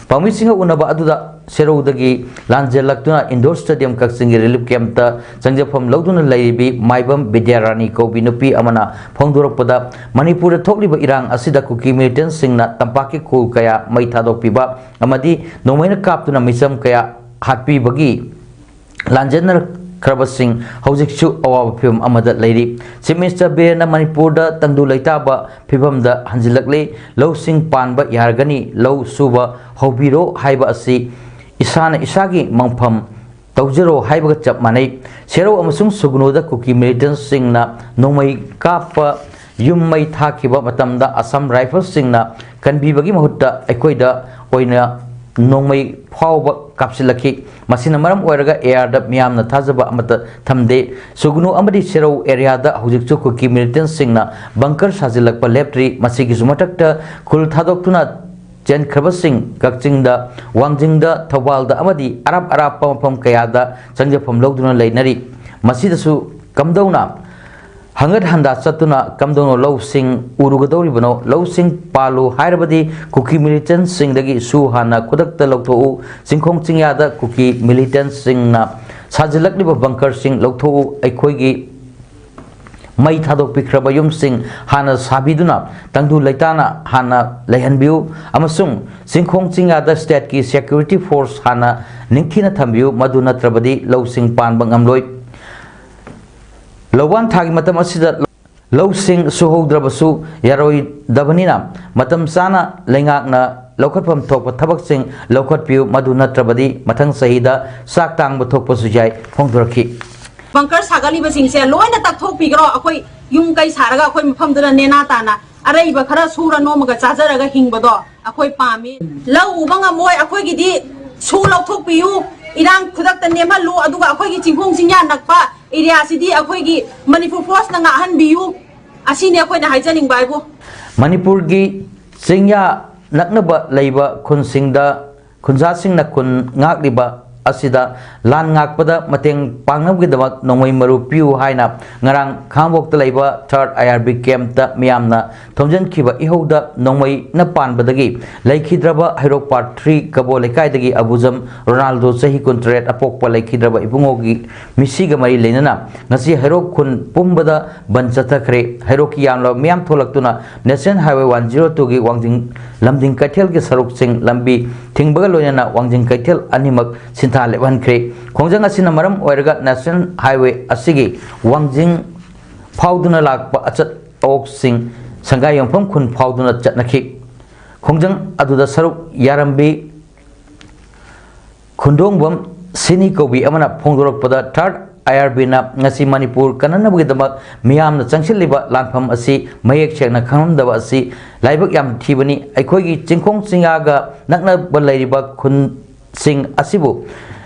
ꯄꯥꯎꯃꯤꯁꯤꯡꯒ ꯎꯅꯕ ꯑꯗꯨꯗ ꯁꯦꯔꯧꯗꯒꯤ ꯂꯥꯟꯖꯦꯜꯂꯛꯇꯨꯅ indoor stadium ꯀꯛꯆꯤꯡꯒꯤ relief camp ꯇ ꯆꯪꯖꯐꯝ ꯂꯧꯗꯨꯅ ꯂꯩꯔꯤꯕꯤ ꯃꯥꯏꯕꯝ ꯕꯤꯗ꯭ꯌꯥꯔꯥꯅꯤ ꯀꯧꯕꯤ ꯅꯨꯄꯤ ꯑꯃꯅ ꯐꯣꯡꯗꯣꯔꯛꯄꯗ, ꯃꯅꯤꯄꯨꯔꯗ ꯊꯣꯛꯂꯤꯕ ꯏꯔꯥꯡ ꯑꯁꯤꯗ ꯀꯨꯀꯤ militant ꯁꯤꯡꯅ ꯇꯝꯄꯥꯛꯀꯤ ꯈꯨꯜ ꯀꯌꯥ ꯃꯩ ꯊꯥꯗꯣꯛꯄꯤꯕ ꯑꯃꯗꯤ ꯅꯣꯡꯃꯩꯅ ꯀꯥꯞꯇꯨꯅ ꯃꯤꯆꯝ ꯀꯌꯥ ꯍꯥꯠꯄꯤꯕꯒꯤ ꯂꯥꯟꯖꯦꯟꯅꯈ꯭ꯔꯕꯁꯤꯡ ꯍꯧꯖꯤꯛꯁꯨ ꯑꯋꯥꯕ ꯐꯤꯚꯝ ꯑꯃꯗ ꯂꯩꯔꯤ꯫ Chief Minister ꯕꯤꯔꯦꯟꯅ ꯃꯅꯤꯄꯨꯔꯗ ꯇꯪꯗꯨ ꯂꯩꯇꯥꯕ ꯐꯤꯚꯝꯗ ꯍꯟꯖꯤꯜꯂꯛꯂꯤ꯫ ꯂꯧꯁꯤꯡ ꯄꯥꯟꯕ ꯌꯥꯔꯒꯅꯤ, ꯂꯧ ꯁꯨꯕ ꯍꯧꯕꯤꯔꯣ ꯍꯥꯏꯕ ꯑꯁꯤ ꯏꯁꯥꯅ ꯏꯁꯥꯒꯤ ꯃꯪꯐꯝ ꯇꯧꯖꯔꯣ ꯍꯥꯏꯕꯒ ꯆꯞ ꯃꯥꯟꯅꯩ꯫ ꯁꯦꯔꯧ ꯑꯃꯁꯨꯡ ꯁꯨꯒꯅꯨꯗ ꯀꯨꯀꯤ militant ꯁꯤꯡꯅ ꯅꯣꯡꯃꯩ ꯀꯥꯞꯄ ꯌꯨꯝ ꯃꯩ ꯊꯥꯈꯤꯕ ꯃꯇꯝꯗ Assam Rifles ꯁꯤꯡꯅ ꯀꯟꯕꯤꯕꯒꯤ ꯃꯍꯨꯠꯇ ꯑꯩꯈꯣꯏꯗ ꯑꯣꯏꯅ ꯅꯣꯡꯃꯩ ꯐꯥꯎꯕ ꯀꯥꯞꯁꯤꯜꯂꯛꯈꯤ꯫ ꯃꯁꯤꯅ ꯃꯔꯝ ꯑꯣꯏꯔꯒ ꯑꯦꯌꯥꯔꯗ ꯃꯤꯌꯥꯝꯅ ꯊꯥꯖꯕ ꯑꯃꯠꯇ ꯊꯝꯗꯦ꯫ ꯁꯨꯒꯅꯨ ꯑꯃꯗꯤ ꯁꯦꯔꯧ area ꯗ ꯍꯧꯖꯤꯛꯁꯨ ꯀꯨꯀꯤ militant ꯁꯤꯡꯅ bunker ꯁꯥꯖꯤꯜꯂꯛꯄ ꯂꯦꯞꯇ꯭ꯔꯤ꯫ ꯃꯁꯤꯒꯤꯁꯨ ꯃꯊꯛꯇ ꯈꯨꯜ ꯊꯥꯗꯣꯛꯇꯨꯅ ꯆꯦꯟꯈ꯭ꯔꯕꯁꯤꯡ ꯀꯛꯆꯤꯡꯗ, ꯋꯥꯡꯖꯤꯡꯗ, ꯊꯧꯕꯥꯜꯗ ꯑꯃꯗꯤ ꯑꯔꯥꯞ ꯑꯔꯥꯞꯄ ꯃꯐꯝ ꯀꯌꯥꯗ ꯆꯪꯖꯐꯝ ꯂꯧꯗꯨꯅ ꯂꯩꯅꯔꯤ꯫ ꯃꯁꯤꯗꯁꯨ ꯀꯝꯗꯧꯅ ꯍꯪꯒꯠ ꯍꯟꯗꯥ ꯆꯠꯇꯨꯅ ꯀꯝꯗꯧꯅ ꯂꯧꯁꯤꯡ ꯎꯔꯨꯒꯗꯧꯔꯤꯕꯅꯣ? ꯂꯧꯁꯤꯡ ꯄꯥꯜꯂꯨ ꯍꯥꯏꯔꯕꯗꯤ ꯀꯨꯀꯤ militant ꯁꯤꯡꯗꯒꯤ ꯁꯨ ꯍꯥꯟꯅ ꯈꯨꯗꯛꯇ ꯂꯧꯊꯣꯛꯎ꯫ ꯆꯤꯡꯈꯣꯡ ꯆꯤꯡꯌꯥꯗ ꯀꯨꯀꯤ militant ꯁꯤꯡꯅ ꯁꯥꯖꯤꯜꯂꯛꯂꯤꯕ bunker ꯁꯤꯡ ꯂꯧꯊꯣꯛꯎ꯫ ꯑꯩꯈꯣꯏꯒꯤ ꯃꯩ ꯊꯥꯗꯣꯛꯄꯤꯈ꯭ꯔꯕ ꯌꯨꯝꯁꯤꯡ ꯍꯥꯟꯅ ꯁꯥꯕꯤꯗꯨꯅ ꯇꯪꯗꯨ ꯂꯩꯇꯥꯅ ꯍꯥꯟꯅ ꯂꯩꯍꯟꯕꯤꯌꯨ ꯑꯃꯁꯨꯡ ꯆꯤꯡꯈꯣꯡ ꯆꯤꯡꯌꯥꯗ state ꯀꯤ security force ꯍꯥꯟꯅ ꯅꯤꯡꯊꯤꯅ ꯊꯝꯕꯤꯌꯨ, ꯃꯗꯨ ꯅꯠꯇ꯭ꯔꯕꯗꯤ ꯂꯧꯁꯤꯡ ꯄꯥꯟꯕ ꯉꯝꯂꯣꯏ꯫ ꯂꯧꯕꯥꯟ ꯊꯥꯒꯤ ꯃꯇꯝ ꯑꯁꯤꯗ ꯂꯧꯁꯤꯡ ꯁꯨꯍꯧꯗ꯭ꯔꯕꯁꯨ ꯌꯥꯔꯣꯏꯗꯕꯅꯤꯅ, ꯃꯇꯝ ꯆꯥꯅ ꯂꯩꯉꯥꯛꯅ ꯂꯧꯈꯠꯐꯝ ꯊꯣꯛꯄ ꯊꯕꯛꯁꯤꯡ ꯂꯧꯈꯠꯄꯤꯌꯨ꯫ ꯃꯗꯨ ꯅꯠꯇ꯭ꯔꯕꯗꯤ ꯃꯊꯪ ꯆꯍꯤꯗ ꯆꯥꯛ ꯇꯥꯡꯕ ꯊꯣꯛꯄꯁꯨ ꯌꯥꯏ ꯐꯣꯡꯗꯣꯔꯛꯈꯤ꯫ ꯕꯪꯀꯔ ꯁꯥꯒꯠꯂꯤꯕꯁꯤꯡꯁꯦ ꯂꯣꯏꯅ ꯇꯛꯊꯣꯛꯄꯤꯈ꯭ꯔꯣ꯫ ꯑꯩꯈꯣꯏ ꯌꯨꯝ ꯀꯩ ꯁꯥꯔꯒ ꯑꯩꯈꯣꯏ ꯃꯐꯝꯗꯨꯗ ꯅꯦꯅꯥ ꯇꯥꯅ ꯑꯔꯩꯕ ꯈꯔ ꯁꯨꯔ ꯅꯣꯝꯃꯒ ꯆꯥꯖꯔꯒ ꯍꯤꯡꯕꯗꯣ ꯑꯩꯈꯣꯏ ꯄꯥꯝꯃꯤ꯫ ꯂꯧ ꯎꯕ ꯉꯝꯃꯣꯏ, ꯑꯩꯈꯣꯏꯒꯤꯗꯤ ꯁꯨ ꯂꯧꯊꯣꯛꯄꯤꯌꯨ, ꯏꯔꯥꯡ ꯈꯨꯗꯛꯇ ꯅꯦꯝꯍꯜꯂꯨ, ꯑꯗꯨꯒ ꯑꯩꯈꯣꯏꯒꯤ ꯆꯤꯡꯈꯣꯡ ꯆꯤꯡꯌꯥ ꯅꯛꯄ ꯑꯦꯔꯤꯌꯥꯁꯤꯗꯤ ꯑꯩꯈꯣꯏꯒꯤ ꯃꯅꯤꯄꯨꯔ ꯐꯣꯔꯁꯅ ꯉꯥꯛꯍꯟꯕꯤꯌꯨ꯫ ꯑꯁꯤꯅꯤ ꯑꯩꯈꯣꯏꯅ ꯍꯥꯏꯖꯅꯤꯡꯕ ꯍꯥꯏꯕꯨ꯫ ꯃꯅꯤꯄꯨꯔꯒꯤ ꯆꯤꯡꯌꯥ ꯅꯛꯅꯕ ꯂꯩꯕ ꯈꯨꯟꯁꯤꯡꯗ ꯈꯨꯟꯖꯥꯁꯤꯡꯅ ꯈꯨꯟ ꯉꯥꯛꯂꯤꯕ ꯑꯁꯤꯗ ꯂꯥꯟ ꯉꯥꯛꯄꯗ ꯃꯇꯦꯡ ꯄꯥꯡꯅꯕꯒꯤꯗꯃꯛ ꯅꯣꯡꯃꯩ ꯃꯔꯨ ꯄꯤꯌꯨ ꯍꯥꯏꯅ ꯉꯔꯥꯡ ꯈꯥꯡꯉꯕꯣꯛꯇ ꯂꯩꯕ ꯊꯥꯔꯠ ꯑꯥꯏ ꯑꯥꯔ ꯕꯤ ꯀꯦꯝꯞꯇ ꯃꯤꯌꯥꯝꯅ ꯊꯣꯝꯖꯤꯟꯈꯤꯕ ꯏꯍꯧꯗ ꯅꯣꯡꯃꯩꯅ ꯄꯥꯟꯕꯗꯒꯤ ꯂꯩꯈꯤꯗ꯭ꯔꯕ ꯍꯩꯔꯣꯛ ꯄꯥꯔꯠ ꯊ꯭ꯔꯤ ꯀꯕꯣ ꯂꯩꯀꯥꯏꯗꯒꯤ ꯑꯕꯨꯖꯝ ꯔꯣꯅꯥꯜꯗꯣ ꯆꯍꯤ ꯀꯨꯟꯇꯔꯦꯠ ꯑꯄꯣꯛꯄ ꯂꯩꯈꯤꯗ꯭ꯔꯕ ꯏꯕꯨꯡꯉꯣꯒꯤ ꯃꯤꯁꯤꯒ ꯃꯔꯤ ꯂꯩꯅꯅ ꯉꯁꯤ ꯍꯩꯔꯣꯛ ꯈꯨꯟ ꯄꯨꯝꯕꯗ ꯕꯟ ꯆꯠꯊꯈ꯭ꯔꯦ꯫ ꯍꯩꯔꯣꯛꯀꯤ ꯌꯥꯝꯂꯕ ꯃꯤꯌꯥꯝ ꯊꯣꯛꯂꯛꯇꯨꯅ ꯅꯦꯁꯅꯦꯜ ꯍꯥꯏꯋꯦ ꯋꯥꯟ ꯖꯤꯔꯣ ꯇꯨꯒꯤ ꯋꯥꯡꯖꯤꯡ ꯂꯝꯗꯤꯡ ꯀꯩꯊꯦꯜꯒꯤ ꯁꯔꯨꯛꯁꯤꯡ ꯂꯝꯕꯤ ꯊꯤꯡꯕꯒ ꯂꯣꯏꯅꯅ ꯋꯥꯡꯖꯤꯡ ꯀꯩꯊꯦꯜ ꯑꯅꯤꯃꯛ ꯁꯤꯟꯊꯥ ꯂꯦꯞꯍꯟꯈ꯭ꯔꯦ꯫ ꯈꯣꯡꯖꯪ ꯑꯁꯤꯅ ꯃꯔꯝ ꯑꯣꯏꯔꯒ ꯅꯦꯁꯅꯦꯜ ꯍꯥꯏꯋꯦ ꯑꯁꯤꯒꯤ ꯋꯥꯡꯖꯤꯡ ꯐꯥꯎꯗꯨꯅ ꯂꯥꯛꯄ ꯑꯆꯠ ꯑꯋꯣꯛꯁꯤꯡ ꯁꯪꯒꯥꯏ ꯌꯨꯝꯐꯝ ꯈꯨꯟ ꯐꯥꯎꯗꯨꯅ ꯆꯠꯅꯈꯤ꯫ ꯈꯣꯡꯖꯪ ꯑꯗꯨꯗ ꯁꯔꯨꯛ ꯌꯥꯔꯝꯕꯤ ꯈꯨꯟꯗꯣꯡꯕꯝ ꯁꯤꯅꯤ ꯀꯧꯕꯤ ꯑꯃꯅ ꯐꯣꯡꯗꯣꯔꯛꯄꯗ, ꯊꯥꯔꯠ ꯑꯥꯏ ꯑꯥꯔ ꯕꯤꯅ ꯉꯁꯤ ꯃꯅꯤꯄꯨꯔ ꯀꯟꯅꯅꯕꯒꯤꯗꯃꯛ ꯃꯤꯌꯥꯝꯅ ꯆꯪꯁꯤꯜꯂꯤꯕ ꯂꯥꯟꯐꯝ ꯑꯁꯤ ꯃꯌꯦꯛ ꯁꯦꯡꯅ ꯈꯪꯂꯝꯗꯕ ꯑꯁꯤ ꯂꯥꯏꯕꯛ ꯌꯥꯝ ꯊꯤꯕꯅꯤ꯫ ꯑꯩꯈꯣꯏꯒꯤ ꯆꯤꯡꯈꯣꯡ ꯆꯤꯡꯌꯥꯒ ꯅꯛꯅꯕ ꯂꯩꯔꯤꯕ ꯈꯨꯟꯁꯤꯡ ꯑꯁꯤꯕꯨ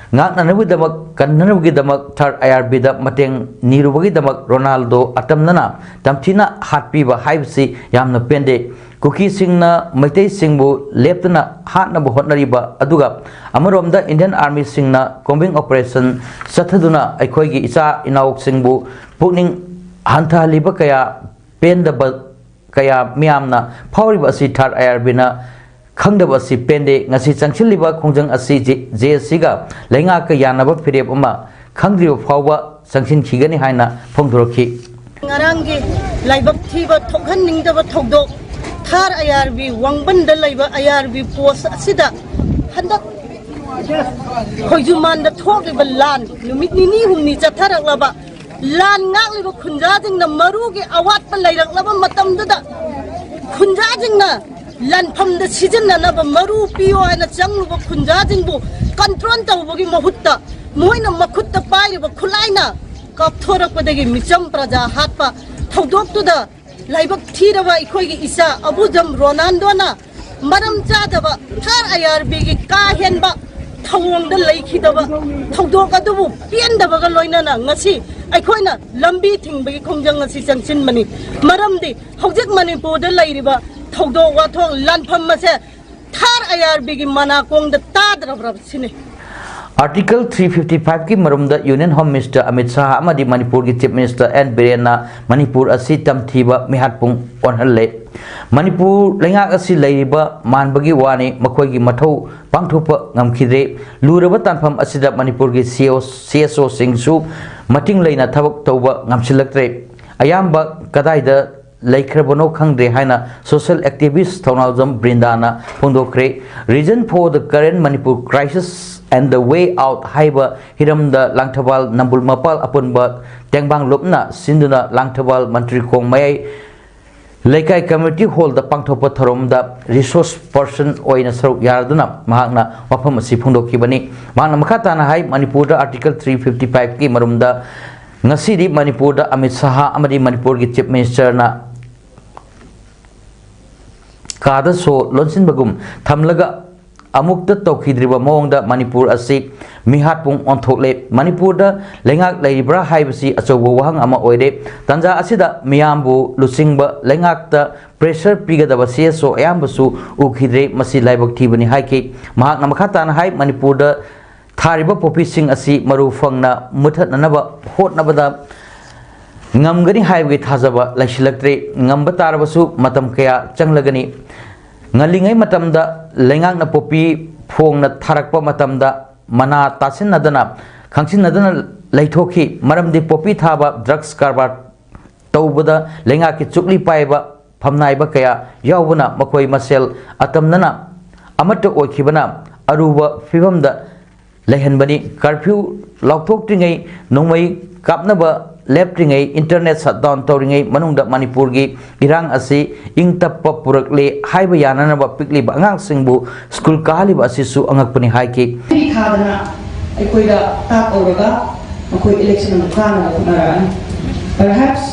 ꯉꯥꯛꯅꯅꯕꯒꯤꯗꯃꯛ, ꯀꯟꯅꯅꯕꯒꯤꯗꯃꯛ ꯊꯥꯔꯠ ꯑꯥꯏ ꯑꯥꯔ ꯕꯤꯗ ꯃꯇꯦꯡ ꯅꯤꯔꯨꯕꯒꯤꯗꯃꯛ ꯔꯣꯅꯥꯜꯗꯣ ꯑꯇꯝꯅꯅ ꯇꯝꯊꯤꯅ ꯍꯥꯠꯄꯤꯕ ꯍꯥꯏꯕꯁꯤ ꯌꯥꯝꯅ ꯄꯦꯟꯗꯦ꯫ ꯀꯨꯀꯤꯁꯤꯡꯅ ꯃꯩꯇꯩꯁꯤꯡꯕꯨ ꯂꯦꯞꯇꯅ ꯍꯥꯠꯅꯕ ꯍꯣꯠꯅꯔꯤꯕ ꯑꯗꯨꯒ ꯑꯃꯔꯣꯝꯗ ꯏꯟꯗꯤꯌꯟ ꯑꯥꯔꯃꯤꯁꯤꯡꯅ ꯀꯣꯝꯕꯤꯡ ꯑꯣꯄꯔꯦꯁꯟ ꯆꯠꯊꯗꯨꯅ ꯑꯩꯈꯣꯏꯒꯤ ꯏꯆꯥ ꯏꯅꯥꯎꯁꯤꯡꯕꯨ ꯄꯨꯛꯅꯤꯡ ꯍꯟꯊꯍꯜꯂꯤꯕ ꯀꯌꯥ, ꯄꯦꯟꯗꯕ ꯀꯌꯥ ꯃꯤꯌꯥꯝꯅ ꯐꯥꯎꯔꯤꯕ ꯑꯁꯤ ꯊꯥꯔꯠ ꯑꯥꯏ ꯑꯥꯔ ꯕꯤꯅ ꯈꯪꯗꯕ ꯑꯁꯤ ꯄꯦꯟꯗꯦ꯫ ꯉꯁꯤ ꯆꯪꯁꯤꯜꯂꯤꯕ ꯈꯣꯡꯖꯪ ꯑꯁꯤ ꯖꯦ ꯑꯦ ꯁꯤꯒ ꯂꯩꯉꯥꯛꯀ ꯌꯥꯅꯕ ꯐꯤꯔꯦꯞ ꯑꯃ ꯈꯪꯗ꯭ꯔꯤꯕ ꯐꯥꯎꯕ ꯆꯪꯁꯤꯟꯈꯤꯒꯅꯤ ꯍꯥꯏꯅ ꯐꯣꯡꯗꯣꯔꯛꯈꯤ꯫ ꯉꯔꯥꯡꯒꯤ ꯂꯥꯏꯕꯛ ꯊꯤꯕ ꯊꯣꯛꯍꯟꯅꯤꯡꯗꯕ ꯊꯧꯗꯣꯛ, ꯊꯥꯔ ꯑꯥꯏ ꯑꯥꯔ ꯕꯤ ꯋꯥꯡꯕꯟꯗ ꯂꯩꯕ ꯑꯥꯏ ꯑꯥꯔ ꯕꯤ ꯄꯣꯁ ꯑꯁꯤꯗ ꯍꯟꯗꯛ ꯈꯣꯏꯖꯨꯃꯥꯟꯗ ꯊꯣꯛꯂꯤꯕ ꯂꯥꯟ ꯅꯨꯃꯤꯠ ꯅꯤꯅꯤ ꯍꯨꯝꯅꯤ ꯆꯠꯊꯔꯛꯂꯕ ꯂꯥꯟ ꯉꯥꯛꯂꯤꯕ ꯈꯨꯟꯖꯥꯁꯤꯡꯅ ꯃꯔꯨꯒꯤ ꯑꯋꯥꯠꯄ ꯂꯩꯔꯛꯂꯕ ꯃꯇꯝꯗꯨꯗ, ꯈꯨꯟꯖꯥꯁꯤꯡꯅ ꯂꯥꯟꯐꯝꯗ ꯁꯤꯖꯤꯟꯅꯅꯕ ꯃꯔꯨ ꯄꯤꯌꯣ ꯍꯥꯏꯅ ꯆꯪꯂꯨꯕ ꯈꯨꯟꯖꯥꯁꯤꯡꯕꯨ ꯀꯟꯇ꯭ꯔꯣꯜ ꯇꯧꯕꯒꯤ ꯃꯍꯨꯠꯇ, ꯃꯣꯏꯅ ꯃꯈꯨꯠꯇ ꯄꯥꯏꯔꯤꯕ ꯈꯨꯠꯂꯥꯏꯅ ꯀꯥꯞꯊꯣꯔꯛꯄꯗꯒꯤ ꯃꯤꯆꯝ ꯄ꯭ꯔꯖꯥ ꯍꯥꯠꯄ ꯊꯧꯗꯣꯛꯇꯨꯗ ꯂꯥꯏꯕꯛ ꯊꯤꯔꯕ ꯑꯩꯈꯣꯏꯒꯤ ꯏꯆꯥ ꯑꯕꯨꯖꯝ ꯔꯣꯅꯥꯜꯗꯣꯅ ꯃꯔꯝ ꯆꯥꯗꯕ ꯊꯥꯔ ꯑꯥꯏ ꯑꯥꯔ ꯕꯤꯒꯤ ꯀꯥ ꯍꯦꯟꯕ ꯊꯧꯑꯣꯡꯗ ꯂꯩꯈꯤꯗꯕ ꯊꯧꯗꯣꯛ ꯑꯗꯨꯕꯨ ꯄꯦꯟꯗꯕꯒ ꯂꯣꯏꯅꯅ ꯉꯁꯤ ꯑꯩꯈꯣꯏꯅ ꯂꯝꯕꯤ ꯊꯤꯡꯕꯒꯤ ꯈꯣꯡꯖꯪ ꯑꯁꯤ ꯆꯪꯁꯤꯟꯕꯅꯤ꯫ ꯃꯔꯝꯗꯤ ꯍꯧꯖꯤꯛ ꯃꯅꯤꯄꯨꯔꯗ ꯂꯩꯔꯤꯕ ꯊꯧꯗꯣꯛ ꯋꯥꯊꯣꯛ ꯂꯥꯟꯐꯝ ꯑꯁꯦ ꯊꯥꯔ ꯑꯥꯏ ꯑꯥꯔ ꯕꯤꯒꯤ ꯃꯅꯥꯀꯣꯡꯗ ꯇꯥꯗ꯭ꯔꯕ꯭ꯔꯥ ꯁꯤꯅꯤ꯫ Article three fifty five ꯀꯤ ꯃꯔꯨꯝꯗ Union Home Minister Amit Shah ꯑꯃꯗꯤ ꯃꯅꯤꯄꯨꯔꯒꯤ Chief Minister N ꯕꯤꯔꯦꯟꯅ ꯃꯅꯤꯄꯨꯔ ꯑꯁꯤ ꯇꯝꯊꯤꯕ ꯃꯤꯍꯥꯠꯄꯨꯡ ꯑꯣꯟꯍꯜꯂꯦ꯫ ꯃꯅꯤꯄꯨꯔ ꯂꯩꯉꯥꯛ ꯑꯁꯤ ꯂꯩꯔꯤꯕ ꯃꯥꯟꯕꯒꯤ ꯋꯥꯅꯤ, ꯃꯈꯣꯏꯒꯤ ꯃꯊꯧ ꯄꯥꯡꯊꯣꯛꯄ ꯉꯝꯈꯤꯗ꯭ꯔꯦ꯫ ꯂꯨꯔꯕ ꯇꯥꯟꯐꯝ ꯑꯁꯤꯗ ꯃꯅꯤꯄꯨꯔꯒꯤ ꯁꯤ ꯑꯣ, ꯁꯤ ꯑꯦꯁ ꯑꯣꯁꯤꯡꯁꯨ ꯃꯇꯤꯡ ꯂꯩꯅ ꯊꯕꯛ ꯇꯧꯕ ꯉꯝꯁꯤꯜꯂꯛꯇ꯭ꯔꯦ꯫ ꯑꯌꯥꯝꯕ ꯀꯗꯥꯏꯗ ꯂꯩꯈ꯭ꯔꯕꯅꯣ ꯈꯪꯗ꯭ꯔꯦ ꯍꯥꯏꯅ social activist Thounaojam ꯕ꯭ꯔꯤꯟꯗꯥꯅ ꯐꯣꯡꯗꯣꯛꯈ꯭ꯔꯦ꯫ Reason for the current Manipur crisis and the way out ꯍꯥꯏꯕ ꯍꯤꯔꯝꯗ ꯂꯥꯡꯊꯕꯥꯜ ꯅꯝꯕꯨꯜ ꯃꯄꯥꯜ ꯑꯄꯨꯟꯕ ꯇꯦꯡꯕꯥꯡ ꯂꯨꯞꯅ ꯁꯤꯟꯗꯨꯅ ꯂꯥꯡꯊꯕꯥꯜ ꯃꯟꯇ꯭ꯔꯤꯈꯣꯡ ꯃꯌꯥꯏ ꯂꯩꯀꯥꯏ community hall ꯗ ꯄꯥꯡꯊꯣꯛꯄ ꯊꯧꯔꯝꯗ resource person ꯑꯣꯏꯅ ꯁꯔꯨꯛ ꯌꯥꯗꯨꯅ ꯃꯍꯥꯛꯅ ꯋꯥꯐꯝ ꯑꯁꯤ ꯐꯣꯡꯗꯣꯛꯈꯤꯕꯅꯤ꯫ ꯃꯍꯥꯛꯅ ꯃꯈꯥ ꯇꯥꯅ ꯍꯥꯏ, ꯃꯅꯤꯄꯨꯔꯗ Article three fifty five ꯀꯤ ꯃꯔꯨꯝꯗ ꯉꯁꯤꯗꯤ ꯃꯅꯤꯄꯨꯔꯗ ꯑꯃꯤꯠ ꯁꯍꯥ ꯑꯃꯗꯤ ꯃꯅꯤꯄꯨꯔꯒꯤ Chief Minister ꯅ ꯀꯥꯗ ꯁꯣ ꯂꯣꯟꯁꯤꯟꯕꯒꯨꯝ ꯊꯝꯂꯒ ꯑꯃꯨꯛꯇ ꯇꯧꯈꯤꯗ꯭ꯔꯤꯕ ꯃꯑꯣꯡꯗ ꯃꯅꯤꯄꯨꯔ ꯑꯁꯤ ꯃꯤꯍꯥꯠꯄꯨꯡ ꯑꯣꯟꯊꯣꯛꯂꯦ꯫ ꯃꯅꯤꯄꯨꯔꯗ ꯂꯩꯉꯥꯛ ꯂꯩꯔꯤꯕ꯭ꯔꯥ ꯍꯥꯏꯕꯁꯤ ꯑꯆꯧꯕ ꯋꯥꯍꯪ ꯑꯃ ꯑꯣꯏꯔꯦ꯫ ꯇꯥꯟꯖꯥ ꯑꯁꯤꯗ ꯃꯤꯌꯥꯝꯕꯨ ꯂꯨꯆꯤꯡꯕ ꯂꯩꯉꯥꯛꯇ pressure ꯄꯤꯒꯗꯕ ꯁꯤ ꯑꯦꯁ ꯑꯣ ꯑꯌꯥꯝꯕꯁꯨ ꯎꯈꯤꯗ꯭ꯔꯦ꯫ ꯃꯁꯤ ꯂꯥꯏꯕꯛ ꯊꯤꯕꯅꯤ ꯍꯥꯏꯈꯤ꯫ ꯃꯍꯥꯛꯅ ꯃꯈꯥ ꯇꯥꯅ ꯍꯥꯏ, ꯃꯅꯤꯄꯨꯔꯗ ꯊꯥꯔꯤꯕ ꯄꯣꯄꯤꯁꯤꯡ ꯑꯁꯤ ꯃꯔꯨ ꯐꯪꯅ ꯃꯨꯊꯠꯅꯅꯕ ꯍꯣꯠꯅꯕꯗ ꯉꯝꯒꯅꯤ ꯍꯥꯏꯕꯒꯤ ꯊꯥꯖꯕ ꯂꯩꯁꯤꯜꯂꯛꯇ꯭ꯔꯦ꯫ ꯉꯝꯕ ꯇꯥꯔꯕꯁꯨ ꯃꯇꯝ ꯀꯌꯥ ꯆꯪꯂꯒꯅꯤ꯫ ꯉꯜꯂꯤꯉꯩ ꯃꯇꯝꯗ ꯂꯩꯉꯥꯛꯅ ꯄꯣꯄꯤ ꯐꯣꯡꯅ ꯊꯥꯔꯛꯄ ꯃꯇꯝꯗ ꯃꯅꯥ ꯇꯥꯁꯤꯟꯅꯗꯅ, ꯈꯪꯁꯤꯟꯅꯗꯅ ꯂꯩꯊꯣꯛꯈꯤ꯫ ꯃꯔꯝꯗꯤ ꯄꯣꯄꯤ ꯊꯥꯕ, drugs ꯀꯔꯕꯥꯔ ꯇꯧꯕꯗ ꯂꯩꯉꯥꯛꯀꯤ ꯆꯨꯛꯂꯤ ꯄꯥꯏꯕ ꯐꯝꯅꯥꯏꯕ ꯀꯌꯥ ꯌꯥꯎꯕꯅ ꯃꯈꯣꯏ ꯃꯁꯦꯜ ꯑꯇꯝꯅꯅ ꯑꯃꯠꯇ ꯑꯣꯏꯈꯤꯕꯅ ꯑꯔꯨꯕ ꯐꯤꯕꯝꯗ ꯂꯩꯍꯟꯕꯅꯤ꯫ Curfew ꯂꯥꯎꯊꯣꯛꯇ꯭ꯔꯤꯉꯩ ꯅꯣꯡꯃꯩ ꯀꯥꯞꯅꯕ ꯂꯦꯞꯇ꯭ꯔꯤꯉꯩ, internet shutdown ꯇꯧꯔꯤꯉꯩ ꯃꯅꯨꯡꯗ ꯃꯅꯤꯄꯨꯔꯒꯤ ꯏꯔꯥꯡ ꯑꯁꯤ ꯏꯪ ꯇꯞꯄ ꯄꯨꯔꯛꯂꯦ ꯍꯥꯏꯕ ꯌꯥꯅꯅꯕ ꯄꯤꯛꯂꯤꯕ ꯑꯉꯥꯡꯁꯤꯡꯕꯨ ꯁ꯭ꯀꯨꯜ ꯀꯥꯍꯜꯂꯤꯕ ꯑꯁꯤꯁꯨ ꯑꯉꯛꯄꯅꯤ ꯍꯥꯏꯈꯤ꯫ ꯊꯥꯗꯅ ꯑꯩꯈꯣꯏꯗ ꯇꯥꯛ ꯀꯧꯔꯒ ꯃꯈꯣꯏ election ꯑꯃꯨꯛ ꯀꯥꯅꯕ ꯍꯣꯠꯅꯔꯛꯑꯅꯤ꯫ Perhaps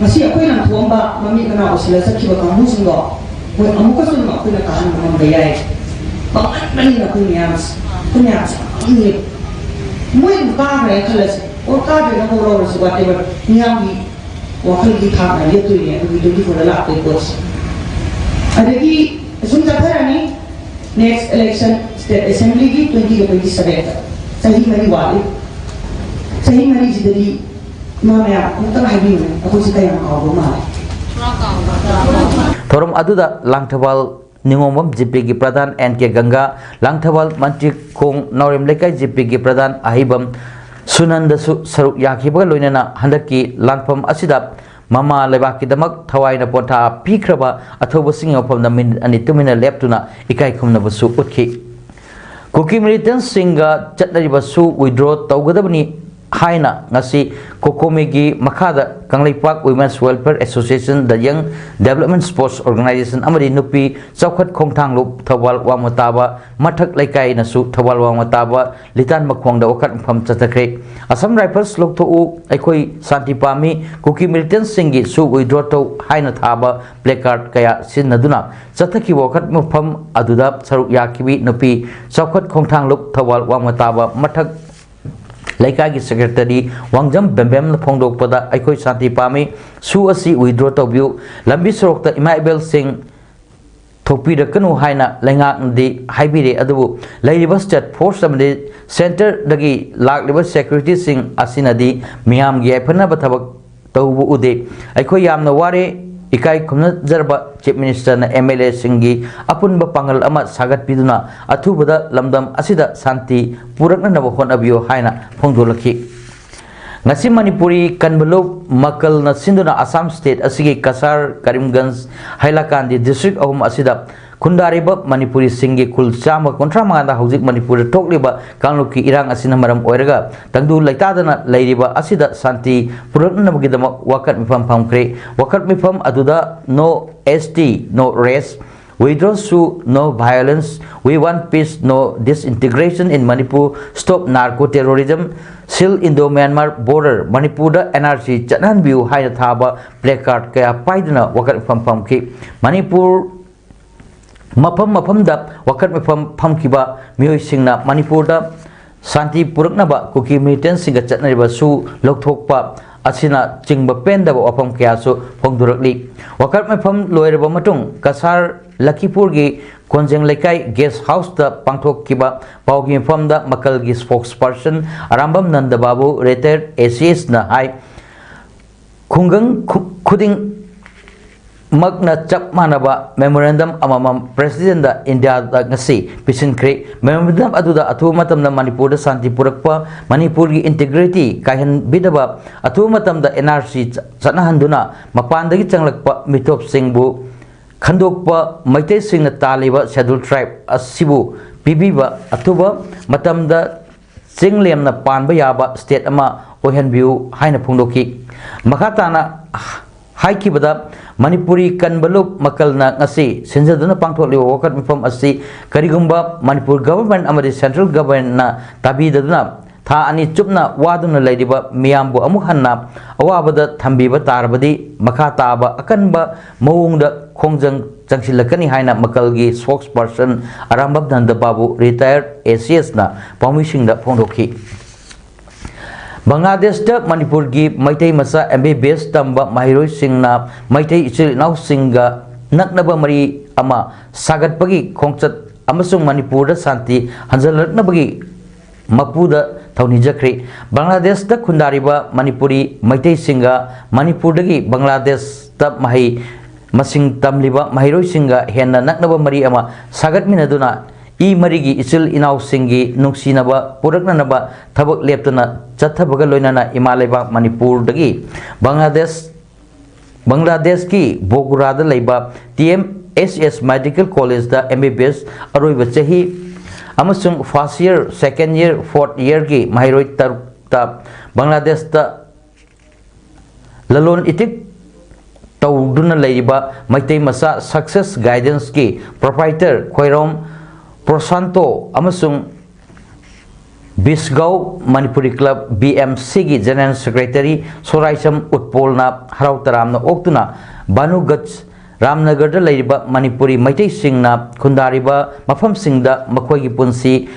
ꯉꯁꯤ ꯑꯩꯈꯣꯏ ꯂꯪꯊꯣꯛꯑꯝꯕ ꯃꯃꯤꯠ ꯃꯅꯥ ꯎꯁꯤꯜꯂ ꯆꯠꯈꯤꯕ ꯀꯥꯡꯕꯨꯁꯤꯡꯗꯣ ꯃꯣꯏ ꯑꯃꯨꯛꯀꯁꯨ ꯑꯗꯨꯝ ꯑꯩꯈꯣꯏꯅ ꯀꯥꯍꯟꯕ ꯉꯝꯕ ꯌꯥꯏ꯫ ꯄꯥꯡꯒꯟꯕꯅꯤꯅ ꯑꯩꯈꯣꯏ ꯃꯌꯥꯝꯁꯦ, ꯑꯩꯈꯣꯏ ꯃꯌꯥꯝꯁꯦ ꯄꯥꯡꯉꯦꯕ꯫ ꯃꯣꯏ ꯑꯗꯨꯝ ꯀꯥꯈ꯭ꯔꯦ ꯈꯜꯂꯁꯦ, ꯑꯣꯔ ꯀꯥꯗ꯭ꯔꯦꯅ ꯍꯧꯔꯧꯔꯁꯨ, whatever, ꯃꯤꯌꯥꯝꯒꯤ ꯋꯥꯈꯜꯒꯤ ꯊꯥꯛꯅ ꯂꯦꯞꯇꯣꯏꯅꯦ ꯑꯗꯨꯒꯤ twenty four ꯗ ꯂꯥꯛꯄꯒꯤ ꯄꯣꯠꯁꯦ꯫ ꯑꯗꯒꯤ ꯑꯁꯨꯝ ꯆꯠꯊꯔꯅꯤ꯫ Next election state assembly ꯒꯤ twenty ꯒ twenty seven ꯗ꯫ ꯆꯍꯤ ꯃꯔꯤ ꯋꯥꯠꯂꯤ꯫ ꯆꯍꯤ ꯃꯔꯤꯁꯤꯗꯗꯤ ꯏꯃꯥ ꯃꯌꯥꯝ ꯑꯃꯨꯛꯇꯪ ꯍꯥꯏꯕꯤꯌꯨꯅꯦ, ꯑꯩꯈꯣꯏꯁꯦ ꯀꯌꯥꯝ ꯀꯥꯎꯕ ꯃꯥꯜꯂꯦ꯫ ꯊꯧꯔꯝ ꯑꯗꯨꯗ ꯂꯥꯡꯊꯕꯥꯜ ꯅꯤꯉꯣꯝꯕꯝ ꯖꯤꯄꯤꯒꯤ ꯄ꯭ꯔꯙꯥꯟ ꯑꯦꯟ ꯀꯦ ꯒꯪꯒꯥ, ꯂꯥꯡꯊꯕꯥꯜ ꯃꯟꯇ꯭ꯔꯤꯈꯣꯡ ꯅꯥꯎꯔꯦꯝ ꯂꯩꯀꯥꯏ ꯖꯤꯄꯤꯒꯤ ꯄ꯭ꯔꯙꯥꯟ ꯑꯍꯩꯕꯝ ꯁꯨꯅꯟꯗꯁꯨ ꯁꯔꯨꯛ ꯌꯥꯈꯤꯕꯒ ꯂꯣꯏꯅꯅ ꯍꯟꯗꯛꯀꯤ ꯂꯥꯟꯐꯝ ꯑꯁꯤꯗ ꯃꯃꯥ ꯂꯩꯕꯥꯛꯀꯤꯗꯃꯛ ꯊꯋꯥꯏꯅ ꯄꯣꯟꯊꯥ ꯄꯤꯈ꯭ꯔꯕ ꯑꯊꯧꯕꯁꯤꯡꯒꯤ ꯃꯐꯝꯗ ꯃꯤꯅꯤꯠ ꯑꯅꯤ ꯇꯨꯃꯤꯟꯅ ꯂꯦꯞꯇꯨꯅ ꯏꯀꯥꯏ ꯈꯨꯝꯅꯕꯁꯨ ꯎꯠꯈꯤ꯫ ꯀꯨꯀꯤ ꯃꯤꯂꯤꯇꯦꯟꯁꯤꯡꯒ ꯆꯠꯅꯔꯤꯕ ꯁꯨ withdraw ꯇꯧꯒꯗꯕꯅꯤ ꯍꯥꯏꯅ ꯉꯁꯤ ꯀꯣꯀꯣꯃꯤꯒꯤ ꯃꯈꯥꯗ Kangleipak Women's Welfare Association, the Young Development Sports Organization ꯑꯃꯗꯤ ꯅꯨꯄꯤ ꯆꯥꯎꯈꯠ ꯈꯣꯡꯊꯥꯡꯂꯨꯞ ꯊꯧꯕꯥꯜ ꯋꯥꯡꯃ ꯇꯥꯕ ꯃꯊꯛ ꯂꯩꯀꯥꯏꯅꯁꯨ ꯊꯧꯕꯥꯜ ꯋꯥꯡꯃ ꯇꯥꯕ ꯂꯤꯇꯥꯟ ꯃꯈꯣꯡꯗ ꯋꯥꯀꯠ ꯃꯐꯝ ꯆꯠꯊꯈ꯭ꯔꯦ꯫ ꯑꯁꯥꯝ ꯔꯥꯏꯐꯜꯁ ꯂꯧꯊꯣꯛꯎ, ꯑꯩꯈꯣꯏ ꯁꯥꯟꯇꯤ ꯄꯥꯝꯃꯤ, ꯀꯨꯀꯤ ꯃꯤꯂꯤꯇꯦꯟꯁꯤꯡꯒꯤ ꯁꯨ withdraw ꯇꯧ ꯍꯥꯏꯅ ꯊꯥꯕ placard ꯀꯌꯥ ꯁꯤꯖꯤꯟꯅꯗꯨꯅ ꯆꯠꯊꯈꯤꯕ ꯋꯥꯀꯠ ꯃꯐꯝ ꯑꯗꯨꯗ ꯁꯔꯨꯛ ꯌꯥꯈꯤꯕꯤ ꯅꯨꯄꯤ ꯆꯥꯎꯈꯠ ꯈꯣꯡꯊꯥꯡꯂꯨꯞ ꯊꯧꯕꯥꯜ ꯋꯥꯡꯃ ꯇꯥꯕ ꯃꯊꯛ ꯂꯩꯀꯥꯏꯒꯤ ꯁꯦꯀ꯭ꯔꯦꯇꯔꯤ ꯋꯥꯡꯖꯝ ꯕꯦꯝꯕꯦꯝꯅ ꯐꯣꯡꯗꯣꯛꯄꯗ, ꯑꯩꯈꯣꯏ ꯁꯥꯟꯇꯤ ꯄꯥꯝꯃꯤ, ꯁꯨ ꯑꯁꯤ withdraw ꯇꯧꯕꯤꯌꯨ, ꯂꯝꯕꯤ ꯁꯣꯔꯣꯛꯇ ꯏꯃꯥ ꯏꯕꯦꯜꯁꯤꯡ ꯊꯣꯛꯄꯤꯔꯛꯀꯅꯨ ꯍꯥꯏꯅ ꯂꯩꯉꯥꯛꯅꯗꯤ ꯍꯥꯏꯕꯤꯔꯦ, ꯑꯗꯨꯕꯨ ꯂꯩꯔꯤꯕ state force ꯑꯃꯗꯤ centre ꯗꯒꯤ ꯂꯥꯛꯂꯤꯕ security ꯁꯤꯡ ꯑꯁꯤꯅꯗꯤ ꯃꯤꯌꯥꯝꯒꯤ ꯌꯥꯏꯐꯅꯕ ꯊꯕꯛ ꯇꯧꯕ ꯎꯗꯦ꯫ ꯑꯩꯈꯣꯏ ꯌꯥꯝꯅ ꯋꯥꯔꯦ꯫ ꯏꯀꯥꯏ ꯈꯨꯝꯅꯖꯔꯕ Chief Minister ꯅ MLA ꯁꯤꯡꯒꯤ ꯑꯄꯨꯟꯕ ꯄꯥꯡꯒꯜ ꯑꯃ ꯁꯥꯒꯠꯄꯤꯗꯨꯅ ꯑꯊꯨꯕꯗ ꯂꯝꯗꯝ ꯑꯁꯤꯗ ꯁꯥꯟꯇꯤ ꯄꯨꯔꯛꯅꯅꯕ ꯍꯣꯠꯅꯕꯤꯌꯨ ꯍꯥꯏꯅ ꯐꯣꯡꯗꯣꯛꯂꯛꯈꯤ꯫ ꯉꯁꯤ ꯃꯅꯤꯄꯨꯔꯤ ꯀꯟꯚꯂꯨꯞ ꯃꯀꯜꯅ ꯁꯤꯟꯗꯨꯅ ꯑꯁꯥꯝ state ꯑꯁꯤꯒꯤ ꯀꯁꯥꯔ, ꯀꯔꯤꯝꯒꯟꯖ, ꯍꯥꯏꯂꯥꯀꯥꯟꯗꯤ district ꯑꯍꯨꯝ ꯑꯁꯤꯗ ꯈꯨꯟꯗꯥꯔꯤꯕ ꯃꯅꯤꯄꯨꯔꯤꯁꯤꯡꯒꯤ ꯈꯨꯜ ꯆꯥꯝꯃ ꯀꯨꯟꯊ꯭ꯔꯥ ꯃꯉꯥꯗ ꯍꯧꯖꯤꯛ ꯃꯅꯤꯄꯨꯔꯗ ꯊꯣꯛꯂꯤꯕ ꯀꯥꯡꯂꯨꯞꯀꯤ ꯏꯔꯥꯡ ꯑꯁꯤꯅ ꯃꯔꯝ ꯑꯣꯏꯔꯒ ꯇꯪꯗꯨ ꯂꯩꯇꯥꯗꯅ ꯂꯩꯔꯤꯕ ꯑꯁꯤꯗ ꯁꯥꯟꯇꯤ ꯄꯨꯔꯛꯅꯅꯕꯒꯤꯗꯃꯛ ꯋꯥꯀꯠ ꯃꯤꯐꯝ ꯐꯝꯈ꯭ꯔꯦ꯫ ꯋꯥꯀꯠ ꯃꯤꯐꯝ ꯑꯗꯨꯗ "No S T, no rest, withdraw to no violence, we want peace, no disintegration in Manipur, stop narco terrorism, seal Indo-Myanmar border, ꯃꯅꯤꯄꯨꯔꯗ ꯑꯦꯟ ꯑꯥꯔ ꯁꯤ ꯆꯠꯅꯍꯟꯕꯤꯌꯨ" ꯍꯥꯏꯅ ꯊꯥꯕ placard ꯀꯌꯥ ꯄꯥꯏꯗꯨꯅ ꯋꯥꯀꯠ ꯃꯤꯐꯝ ꯐꯝꯈꯤ꯫ ꯃꯅꯤꯄꯨꯔ ꯃꯐꯝ ꯃꯐꯝꯗ ꯋꯥꯀꯠ ꯃꯤꯐꯝ ꯐꯝꯈꯤꯕ ꯃꯤꯑꯣꯏꯁꯤꯡꯅ ꯃꯅꯤꯄꯨꯔꯗ ꯁꯥꯟꯇꯤ ꯄꯨꯔꯛꯅꯕ ꯀꯨꯀꯤ militantꯁꯤꯡꯒ ꯆꯠꯅꯔꯤꯕ ꯁꯨ ꯂꯧꯊꯣꯛꯄ ꯑꯁꯤꯅꯆꯤꯡꯕ ꯄꯦꯟꯗꯕ ꯋꯥꯐꯝ ꯀꯌꯥꯁꯨ ꯐꯣꯡꯗꯣꯔꯛꯂꯤ꯫ ꯋꯥꯀꯠ ꯃꯤꯐꯝ ꯂꯣꯏꯔꯕ ꯃꯇꯨꯡ ꯀꯁꯥꯔ ꯂꯈꯤꯄꯨꯔꯒꯤ ꯀꯣꯟꯖꯦꯡ ꯂꯩꯀꯥꯏ guest houseꯇ ꯄꯥꯡꯊꯣꯛꯈꯤꯕ ꯄꯥꯎꯒꯤ ꯃꯤꯐꯝꯗ ꯃꯀꯜꯒꯤ spokesperson Arambam Nanda Babu, retired A C Sꯅ ꯍꯥꯏ, ꯈꯨꯡꯒꯪ ꯈꯨ-, ꯈꯨꯗꯤꯡꯃꯛꯅ ꯆꯞ ꯃꯥꯟꯅꯕ memorandum ꯑꯃꯃꯝ Presidentꯗ Indiaꯗ ꯉꯁꯤ ꯄꯤꯁꯤꯟꯈ꯭ꯔꯦ꯫ Memorandum ꯑꯗꯨꯗ ꯑꯊꯨꯕ ꯃꯇꯝꯗ ꯃꯅꯤꯄꯨꯔꯗ ꯁꯥꯟꯇꯤ ꯄꯨꯔꯛꯄ, ꯃꯅꯤꯄꯨꯔꯒꯤ integrity ꯀꯥꯏꯍꯟꯕꯤꯗꯕ, ꯑꯊꯨꯕ ꯃꯇꯝꯗ N R C ꯆꯠꯅꯍꯟꯗꯨꯅ ꯃꯄꯥꯟꯗꯒꯤ ꯆꯪꯂꯛꯄ ꯃꯤꯇꯣꯞꯁꯤꯡꯕꯨ ꯈꯟꯗꯣꯛꯄ, ꯃꯩꯇꯩꯁꯤꯡꯅ ꯇꯥꯜꯂꯤꯕ Scheduled Tribe ꯑꯁꯤꯕꯨ ꯄꯤꯕꯤꯕ, ꯑꯊꯨꯕ ꯃꯇꯝꯗ ꯆꯤꯡ ꯂꯦꯝꯅ ꯄꯥꯟꯕ ꯌꯥꯕ state ꯑꯃ ꯑꯣꯏꯍꯟꯕꯤꯌꯨ ꯍꯥꯏꯅ ꯐꯣꯡꯗꯣꯛꯈꯤ꯫ ꯃꯈꯥ ꯇꯥꯅ ꯍꯥꯏꯈꯤꯕꯗ, ꯃꯅꯤꯄꯨꯔꯤ ꯀꯟꯕ ꯂꯨꯞ ꯃꯀꯜꯅ ꯉꯁꯤ ꯁꯤꯟꯖꯗꯨꯅ ꯄꯥꯡꯊꯣꯛꯂꯤꯕ ꯋꯥꯀꯠ ꯃꯤꯐꯝ ꯑꯁꯤ ꯀꯔꯤꯒꯨꯝꯕ ꯃꯅꯤꯄꯨꯔ government ꯑꯃꯗꯤ central governmentꯅ ꯇꯥꯕꯤꯗꯗꯨꯅ ꯊꯥ ꯑꯅꯤ ꯆꯨꯞꯅ ꯋꯥꯗꯨꯅ ꯂꯩꯔꯤꯕ ꯃꯤꯌꯥꯝꯕꯨ ꯑꯃꯨꯛ ꯍꯟꯅ ꯑꯋꯥꯕꯗ ꯊꯝꯕꯤꯕ ꯇꯥꯔꯕꯗꯤ ꯃꯈꯥ ꯇꯥꯕ ꯑꯀꯟꯕ ꯃꯑꯣꯡꯗ ꯈꯣꯡꯖꯪ ꯆꯪꯁꯤꯜꯂꯛꯀꯅꯤ ꯍꯥꯏꯅ ꯃꯀꯜꯒꯤ spokesperson Arambam Nanda Babu, retired A C Sꯅ ꯄꯥꯎꯃꯤꯁꯤꯡꯗ ꯐꯣꯡꯗꯣꯛꯈꯤ꯫ ꯕꯪꯒ꯭ꯂꯥꯗꯦꯁꯇ ꯃꯅꯤꯄꯨꯔꯒꯤ ꯃꯩꯇꯩ ꯃꯆꯥ M B B S ꯇꯝꯕ ꯃꯍꯩꯔꯣꯏꯁꯤꯡꯅ ꯃꯩꯇꯩ ꯏꯆꯤꯜ ꯏꯅꯥꯎꯁꯤꯡꯒ ꯅꯛꯅꯕ ꯃꯔꯤ ꯑꯃ ꯁꯥꯒꯠꯄꯒꯤ ꯈꯣꯡꯆꯠ ꯑꯃꯁꯨꯡ ꯃꯅꯤꯄꯨꯔꯗ ꯁꯥꯟꯇꯤ ꯍꯟꯖꯤꯜꯂꯛꯅꯕꯒꯤ ꯃꯄꯨꯗ ꯊꯧꯅꯤꯖꯈ꯭ꯔꯦ꯫ ꯕꯪꯒ꯭ꯂꯥꯗꯦꯁꯇ ꯈꯨꯟꯗꯥꯔꯤꯕ ꯃꯅꯤꯄꯨꯔꯤ ꯃꯩꯇꯩꯁꯤꯡꯒ ꯃꯅꯤꯄꯨꯔꯗꯒꯤ ꯕꯪꯒ꯭ꯂꯥꯗꯦꯁꯇ ꯃꯍꯩ ꯃꯁꯤꯡ ꯇꯝꯂꯤꯕ ꯃꯍꯩꯔꯣꯏꯁꯤꯡꯒ ꯍꯦꯟꯅ ꯅꯛꯅꯕ ꯃꯔꯤ ꯑꯃ ꯁꯥꯒꯠꯃꯤꯟꯅꯗꯨꯅ ꯏ ꯃꯔꯤꯒꯤ ꯏꯆꯤꯜ ꯏꯅꯥꯎꯁꯤꯡꯒꯤ ꯅꯨꯡꯁꯤꯅꯕ ꯄꯨꯔꯛꯅꯅꯕ ꯊꯕꯛ ꯂꯦꯞꯇꯅ ꯆꯠꯊꯕꯒ ꯂꯣꯏꯅꯅ ꯏꯃꯥ ꯂꯩꯕꯥꯛ ꯃꯅꯤꯄꯨꯔꯗꯒꯤ ꯕꯪꯒ꯭ꯂꯥꯗꯦꯁ, ꯕꯪꯒ꯭ꯂꯥꯗꯦꯁꯀꯤ ꯕꯣꯒꯨꯔꯥꯗ ꯂꯩꯕ T M ꯑꯦꯁ ꯑꯦꯁ ꯃꯦꯗꯤꯀꯦꯜ ꯀꯣꯂꯦꯖꯇ ꯑꯦꯝ ꯕꯤ ꯕꯤ ꯑꯦꯁ ꯑꯔꯣꯏꯕ ꯆꯍꯤ ꯑꯃꯁꯨꯡ first year, second year, fourth yearꯒꯤ ꯃꯍꯩꯔꯣꯏ ꯇꯔꯨꯛꯇ ꯕꯪꯒ꯭ꯂꯥꯗꯦꯁꯇ ꯂꯂꯣꯟ ꯏꯇꯤꯛ ꯇꯧꯗꯨꯅ ꯂꯩꯔꯤꯕ ꯃꯩꯇꯩ ꯃꯆꯥ ꯁꯛꯁꯦꯁ ꯒꯥꯏꯗꯦꯟꯁꯀꯤ ꯄ꯭ꯔꯣꯄ꯭ꯔꯥꯏꯇꯔ ꯈꯣꯏꯔꯣꯝ ꯄ꯭ꯔꯣꯁꯥꯟꯇꯣ ꯑꯃꯁꯨꯡ ꯕꯤꯁꯒꯧ ꯃꯅꯤꯄꯨꯔꯤ ꯀ꯭ꯂꯕ, ꯕꯤ ꯑꯦꯝ ꯁꯤꯒꯤ ꯖꯦꯅꯔꯦꯜ ꯁꯦꯀ꯭ꯔꯦꯇꯔꯤ ꯁꯣꯔꯥꯏꯁꯝ ꯎꯠꯄꯣꯜꯅ ꯍꯔꯥꯎ ꯇꯔꯥꯝꯅ ꯑꯣꯛꯇꯨꯅ ꯚꯥꯅꯨꯒꯟꯖ ꯔꯥꯝꯅꯒꯔꯗ ꯂꯩꯔꯤꯕ ꯃꯅꯤꯄꯨꯔꯤ ꯃꯩꯇꯩꯁꯤꯡꯅ ꯈꯨꯟꯗꯥꯔꯤꯕ ꯃꯐꯝꯁꯤꯡꯗ ꯃꯈꯣꯏꯒꯤ ꯄꯨꯟꯁꯤ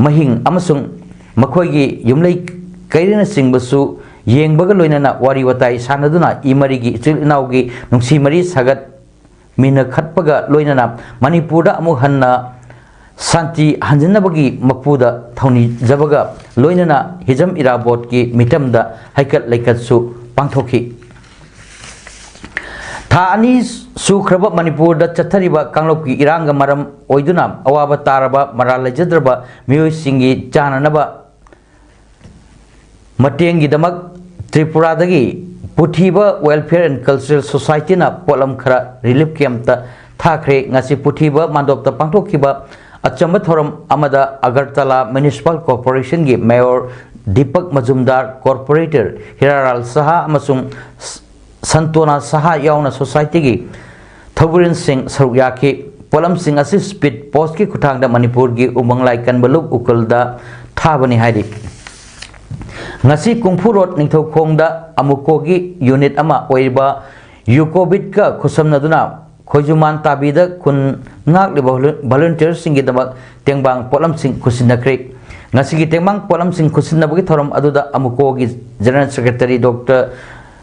ꯃꯍꯤꯡ ꯑꯃꯁꯨꯡ ꯃꯈꯣꯏꯒꯤ ꯌꯨꯝꯂꯩ ꯀꯩꯔꯅꯆꯤꯡꯕꯁꯨ ꯌꯦꯡꯕꯒ ꯂꯣꯏꯅꯅ ꯋꯥꯔꯤ ꯋꯥꯇꯥꯏ ꯁꯥꯟꯅꯗꯨꯅ ꯏꯃꯔꯤꯒꯤ ꯏꯆꯤꯜ ꯏꯅꯥꯎꯒꯤ ꯅꯨꯡꯁꯤ ꯃꯔꯤ ꯁꯥꯒꯠ ꯃꯤꯅꯈꯠꯄꯒ ꯂꯣꯏꯅꯅ ꯃꯅꯤꯄꯨꯔꯗ ꯑꯃꯨꯛ ꯍꯟꯅ ꯁꯥꯟꯇꯤ ꯍꯟꯖꯤꯟꯅꯕꯒꯤ ꯃꯄꯨꯗ ꯊꯧꯅꯤꯖꯕꯒ ꯂꯣꯏꯅꯅ ꯍꯤꯖꯝ ꯏꯔꯥꯕꯣꯠꯀꯤ ꯃꯤꯇꯝꯗ ꯍꯩꯀꯠ ꯂꯩꯀꯠꯁꯨ ꯄꯥꯡꯊꯣꯛꯈꯤ꯫ ꯊꯥ ꯑꯅꯤ ꯁꯨꯈ꯭ꯔꯕ ꯃꯅꯤꯄꯨꯔꯗ ꯆꯠꯊꯔꯤꯕ ꯀꯥꯡꯂꯨꯞꯀꯤ ꯏꯔꯥꯡꯒ ꯃꯔꯝ ꯑꯣꯏꯗꯨꯅ ꯑꯋꯥꯕ ꯇꯥꯔꯕ ꯃꯔꯥꯜ ꯂꯩꯖꯗ꯭ꯔꯕ ꯃꯤꯑꯣꯏꯁꯤꯡꯒꯤ ꯆꯥꯅꯅꯕ ꯃꯇꯦꯡꯒꯤꯗꯃꯛ ꯇ꯭ꯔꯤꯄꯨꯔꯥꯗꯒꯤ ꯄꯨꯊꯤꯕ Welfare and Cultural Societyꯅ ꯄꯣꯠꯂꯝ ꯈꯔ ꯔꯤꯂꯤꯐ ꯀꯦꯝꯞꯇ ꯊꯥꯈ꯭ꯔꯦ꯫ ꯉꯁꯤ ꯄꯨꯊꯤꯕ ꯃꯥꯟꯗꯣꯞꯇ ꯄꯥꯡꯊꯣꯛꯈꯤꯕ ꯑꯆꯝꯕ ꯊꯧꯔꯝ ꯑꯃꯗ ꯑꯒꯔꯇꯂꯥ ꯃ꯭ꯌꯨꯅꯤꯁꯤꯄꯥꯜ ꯀꯣꯔꯄꯣꯔꯦꯁꯟꯒꯤ ꯃꯦꯌꯣꯔ ꯗꯤꯄꯛ ꯃꯖꯨꯝꯗꯥꯔ, ꯀꯣꯔꯄꯣꯔꯦꯇꯔ ꯍꯤꯔꯥꯂꯥꯜ ꯁꯍꯥ ꯑꯃꯁꯨꯡ ꯁꯟꯇꯣꯅꯥ ꯁꯍꯥ ꯌꯥꯎꯅ ꯁꯣꯁꯥꯏꯇꯤꯒꯤ ꯊꯧꯕꯨꯔꯦꯟꯁꯤꯡ ꯁꯔꯨꯛ ꯌꯥꯈꯤ꯫ ꯄꯣꯠꯂꯝꯁꯤꯡ ꯑꯁꯤ ꯁ꯭ꯄꯤꯗ ꯄꯣꯁ꯭ꯠꯀꯤ ꯈꯨꯠꯊꯥꯡꯗ ꯃꯅꯤꯄꯨꯔꯒꯤ ꯎꯃꯪ ꯂꯥꯏ ꯀꯟꯕ ꯂꯨꯞ ꯎꯈ꯭ꯔꯨꯜꯗ ꯊꯥꯕꯅꯤ ꯍꯥꯏꯔꯤ꯫ ꯉꯁꯤ ꯀꯨꯡꯐꯨ ꯔꯣꯗ ꯅꯤꯡꯊꯧꯈꯣꯡꯗ ꯑꯃꯨꯀꯣꯒꯤ ꯌꯨꯅꯤꯠ ꯑꯃ ꯑꯣꯏꯔꯤꯕ ꯌꯨꯀꯣꯕꯤꯠꯀ ꯈꯨꯠꯁꯝꯅꯗꯨꯅ ꯈꯣꯏꯖꯨꯃꯥꯟ ꯇꯥꯕꯤꯗ ꯈꯨꯟ ꯉꯥꯛꯂꯤꯕ ꯚꯣꯂꯨꯟꯇꯤꯌꯔꯁꯤꯡꯒꯤꯗꯃꯛ ꯇꯦꯡꯕꯥꯡ ꯄꯣꯠꯂꯝꯁꯤꯡ ꯈꯨꯠꯁꯤꯟꯅꯈ꯭ꯔꯦ꯫ ꯉꯁꯤꯒꯤ ꯇꯦꯡꯕꯥꯡ ꯄꯣꯠꯂꯝꯁꯤꯡ ꯈꯨꯠꯁꯤꯟꯅꯕꯒꯤ ꯊꯧꯔꯝ ꯑꯗꯨꯗ ꯑꯃꯨꯀꯣꯒꯤ ꯖꯦꯅꯔꯦꯜ ꯁꯦꯀ꯭ꯔꯦꯇꯔꯤ ꯗꯣꯛꯇꯔ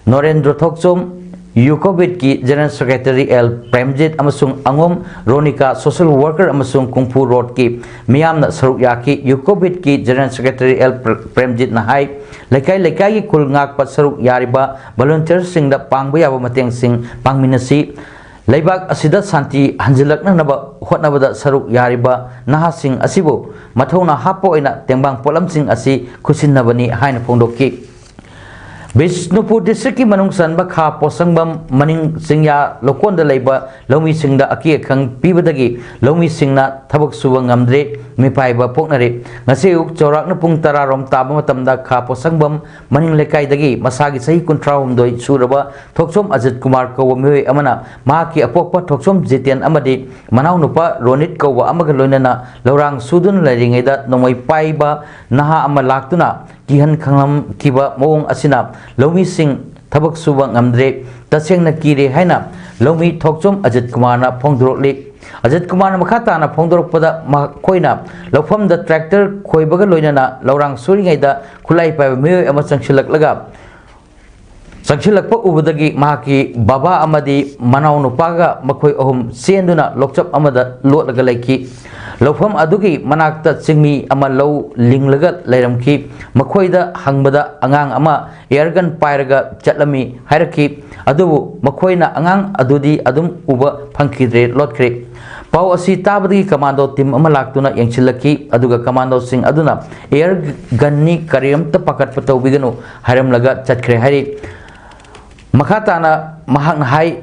ꯅꯣꯔꯦꯟꯗ꯭ꯔ ꯊꯣꯛꯆꯣꯝ, ꯌꯨꯀꯣꯕꯤꯠꯀꯤ ꯖꯦꯅꯔꯦꯜ ꯁꯦꯀ꯭ꯔꯦꯇꯔꯤ ꯑꯦꯜ ꯄ꯭ꯔꯦꯝꯖꯤꯠ ꯑꯃꯁꯨꯡ ꯑꯉꯣꯝ ꯔꯣꯅꯤꯀꯥ, ꯁꯣꯁꯦꯜ ꯋꯥꯔꯀꯔ ꯑꯃꯁꯨꯡ ꯀꯨꯡꯐꯨ ꯔꯣꯗꯀꯤ ꯃꯤꯌꯥꯝꯅ ꯁꯔꯨꯛ ꯌꯥꯈꯤ꯫ ꯌꯨꯀꯣꯕꯤꯠꯀꯤ ꯖꯦꯅꯔꯦꯜ ꯁꯦꯀ꯭ꯔꯦꯇꯔꯤ ꯑꯦꯜ ꯄ꯭ꯔꯦꯝꯖꯤꯠꯅ ꯍꯥꯏ, ꯂꯩꯀꯥꯏ ꯂꯩꯀꯥꯏꯒꯤ ꯈꯨꯜ ꯉꯥꯛꯄ ꯁꯔꯨꯛ ꯌꯥꯔꯤꯕ ꯚꯣꯂꯨꯟꯇꯤꯌꯔꯁꯤꯡꯗ ꯄꯥꯡꯕ ꯌꯥꯕ ꯃꯇꯦꯡꯁꯤꯡ ꯄꯥꯡꯃꯤꯟꯅꯁꯤ꯫ ꯂꯩꯕꯥꯛ ꯑꯁꯤꯗ ꯁꯥꯟꯇꯤ ꯍꯟꯖꯤꯜꯂꯛꯅꯅꯕ ꯍꯣꯠꯅꯕꯗ ꯁꯔꯨꯛ ꯌꯥꯔꯤꯕ ꯅꯍꯥꯁꯤꯡ ꯑꯁꯤꯕꯨ ꯃꯊꯧꯅꯥ ꯍꯥꯞꯄ ꯑꯣꯏꯅ ꯇꯦꯡꯕꯥꯡ ꯄꯣꯠꯂꯝꯁꯤꯡ ꯑꯁꯤ ꯈꯨꯠꯁꯤꯟꯅꯕꯅꯤ ꯍꯥꯏꯅ ꯐꯣꯡꯗꯣꯛꯈꯤ꯫ ꯕꯤꯁꯅꯨꯄꯨꯔ ꯗꯤꯁꯇ꯭ꯔꯤꯛꯀꯤ ꯃꯅꯨꯡ ꯆꯟꯕ ꯈꯥ ꯄꯣꯠꯁꯪꯕꯝ ꯃꯅꯤꯡ ꯆꯤꯡꯌꯥ ꯂꯧꯀꯣꯟꯗ ꯂꯩꯕ ꯂꯧꯃꯤꯁꯤꯡꯗ ꯑꯀꯤ ꯑꯈꯪ ꯄꯤꯕꯗꯒꯤ ꯂꯧꯃꯤꯁꯤꯡꯅ ꯊꯕꯛ ꯁꯨꯕ ꯉꯝꯗ꯭ꯔꯦ, ꯃꯤꯄꯥꯏꯕ ꯄꯣꯛꯅꯔꯦ꯫ ꯉꯁꯤ ꯑꯌꯨꯛ ꯆꯥꯎꯔꯥꯛꯅ ꯄꯨꯡ ꯇꯔꯥꯔꯣꯝ ꯇꯥꯕ ꯃꯇꯝꯗ ꯈꯥ ꯄꯣꯠꯁꯪꯕꯝ ꯃꯅꯤꯡ ꯂꯩꯀꯥꯏꯗꯒꯤ ꯃꯁꯥꯒꯤ ꯆꯍꯤ ꯀꯨꯟꯊ꯭ꯔꯥꯍꯨꯝꯗꯣꯏ ꯁꯨꯔꯕ ꯊꯣꯛꯆꯣꯝ ꯑꯖꯤꯠ ꯀꯨꯃꯥꯔ ꯀꯧꯕ ꯃꯤꯑꯣꯏ ꯑꯃꯅ ꯃꯍꯥꯛꯀꯤ ꯑꯄꯣꯛꯄ ꯊꯣꯛꯆꯣꯝ ꯖꯤꯇꯦꯟ ꯑꯃꯗꯤ ꯃꯅꯥꯎꯅꯨꯄꯥ ꯔꯣꯅꯤꯠ ꯀꯧꯕ ꯑꯃꯒ ꯂꯣꯏꯅꯅ ꯂꯧꯔꯥꯡ ꯁꯨꯗꯨꯅ ꯂꯩꯔꯤꯉꯩꯗ ꯅꯣꯡꯃꯩ ꯄꯥꯏꯕ ꯅꯍꯥ ꯑꯃ ꯂꯥꯛꯇꯨꯅ ꯀꯤꯍꯟ ꯈꯪꯍꯟꯈꯤꯕ ꯃꯑꯣꯡ ꯑꯁꯤꯅ ꯂꯧꯃꯤꯁꯤꯡ ꯊꯕꯛ ꯁꯨꯕ ꯉꯝꯗ꯭ꯔꯦ, ꯇꯁꯦꯡꯅ ꯀꯤꯔꯦ ꯍꯥꯏꯅ ꯂꯧꯃꯤ ꯊꯣꯛꯆꯣꯝ ꯑꯖꯤꯠ ꯀꯨꯃꯥꯔꯅ ꯐꯣꯡꯗꯣꯔꯛꯂꯤ꯫ ꯑꯖꯤꯠ ꯀꯨꯃꯥꯔꯅ ꯃꯈꯥ ꯇꯥꯅ ꯐꯣꯡꯗꯣꯔꯛꯄꯗ, ꯃꯈꯣꯏꯅ ꯂꯧꯐꯝꯗ ꯇ꯭ꯔꯦꯛꯇꯔ ꯈꯣꯏꯕꯒ ꯂꯣꯏꯅꯅ ꯂꯧꯔꯥꯡ ꯁꯨꯔꯤꯉꯩꯗ ꯈꯨꯠꯂꯥꯏ ꯄꯥꯏꯕ ꯃꯤꯑꯣꯏ ꯑꯃ ꯆꯪꯁꯤꯜꯂꯛꯂꯒ, ꯆꯪꯁꯤꯜꯂꯛꯄ ꯎꯕꯗꯒꯤ ꯃꯍꯥꯛꯀꯤ ꯕꯕꯥ ꯑꯃꯗꯤ ꯃꯅꯥꯎꯅꯨꯄꯥꯒ ꯃꯈꯣꯏ ꯑꯍꯨꯝ ꯆꯦꯟꯗꯨꯅ ꯂꯣꯛꯆꯞ ꯑꯃꯗ ꯂꯣꯠꯂꯒ ꯂꯩꯈꯤ꯫ ꯂꯧꯐꯝ ꯑꯗꯨꯒꯤ ꯃꯅꯥꯛꯇ ꯆꯤꯡꯃꯤ ꯑꯃ ꯂꯧ ꯂꯤꯡꯂꯒ ꯂꯩꯔꯝꯈꯤ꯫ ꯃꯈꯣꯏꯗ ꯍꯪꯕꯗ ꯑꯉꯥꯡ ꯑꯃ ꯑꯦꯌꯔ ꯒꯟ ꯄꯥꯏꯔꯒ ꯆꯠꯂꯝꯃꯤ ꯍꯥꯏꯔꯛꯈꯤ꯫ ꯑꯗꯨꯕꯨ ꯃꯈꯣꯏꯅ ꯑꯉꯥꯡ ꯑꯗꯨꯗꯤ ꯑꯗꯨꯝ ꯎꯕ ꯐꯪꯈꯤꯗ꯭ꯔꯦ, ꯂꯣꯠꯈ꯭ꯔꯦ꯫ ꯄꯥꯎ ꯑꯁꯤ ꯇꯥꯕꯗꯒꯤ ꯀꯃꯥꯟꯗꯣ ꯇꯤꯝ ꯑꯃ ꯂꯥꯛꯇꯨꯅ ꯌꯦꯡꯁꯤꯜꯂꯛꯈꯤ꯫ ꯑꯗꯨꯒ ꯀꯃꯥꯟꯗꯣꯁꯤꯡ ꯑꯗꯨꯅ ꯑꯦꯌꯔ ꯒꯟꯅꯤ, ꯀꯔꯤꯝꯇ ꯄꯥꯈꯠꯄ ꯇꯧꯕꯤꯒꯅꯨ ꯍꯥꯏꯔꯝꯂꯒ ꯆꯠꯈ꯭ꯔꯦ ꯍꯥꯏꯔꯤ꯫ ꯃꯈꯥ ꯇꯥꯅ ꯃꯍꯥꯛꯅ ꯍꯥꯏ,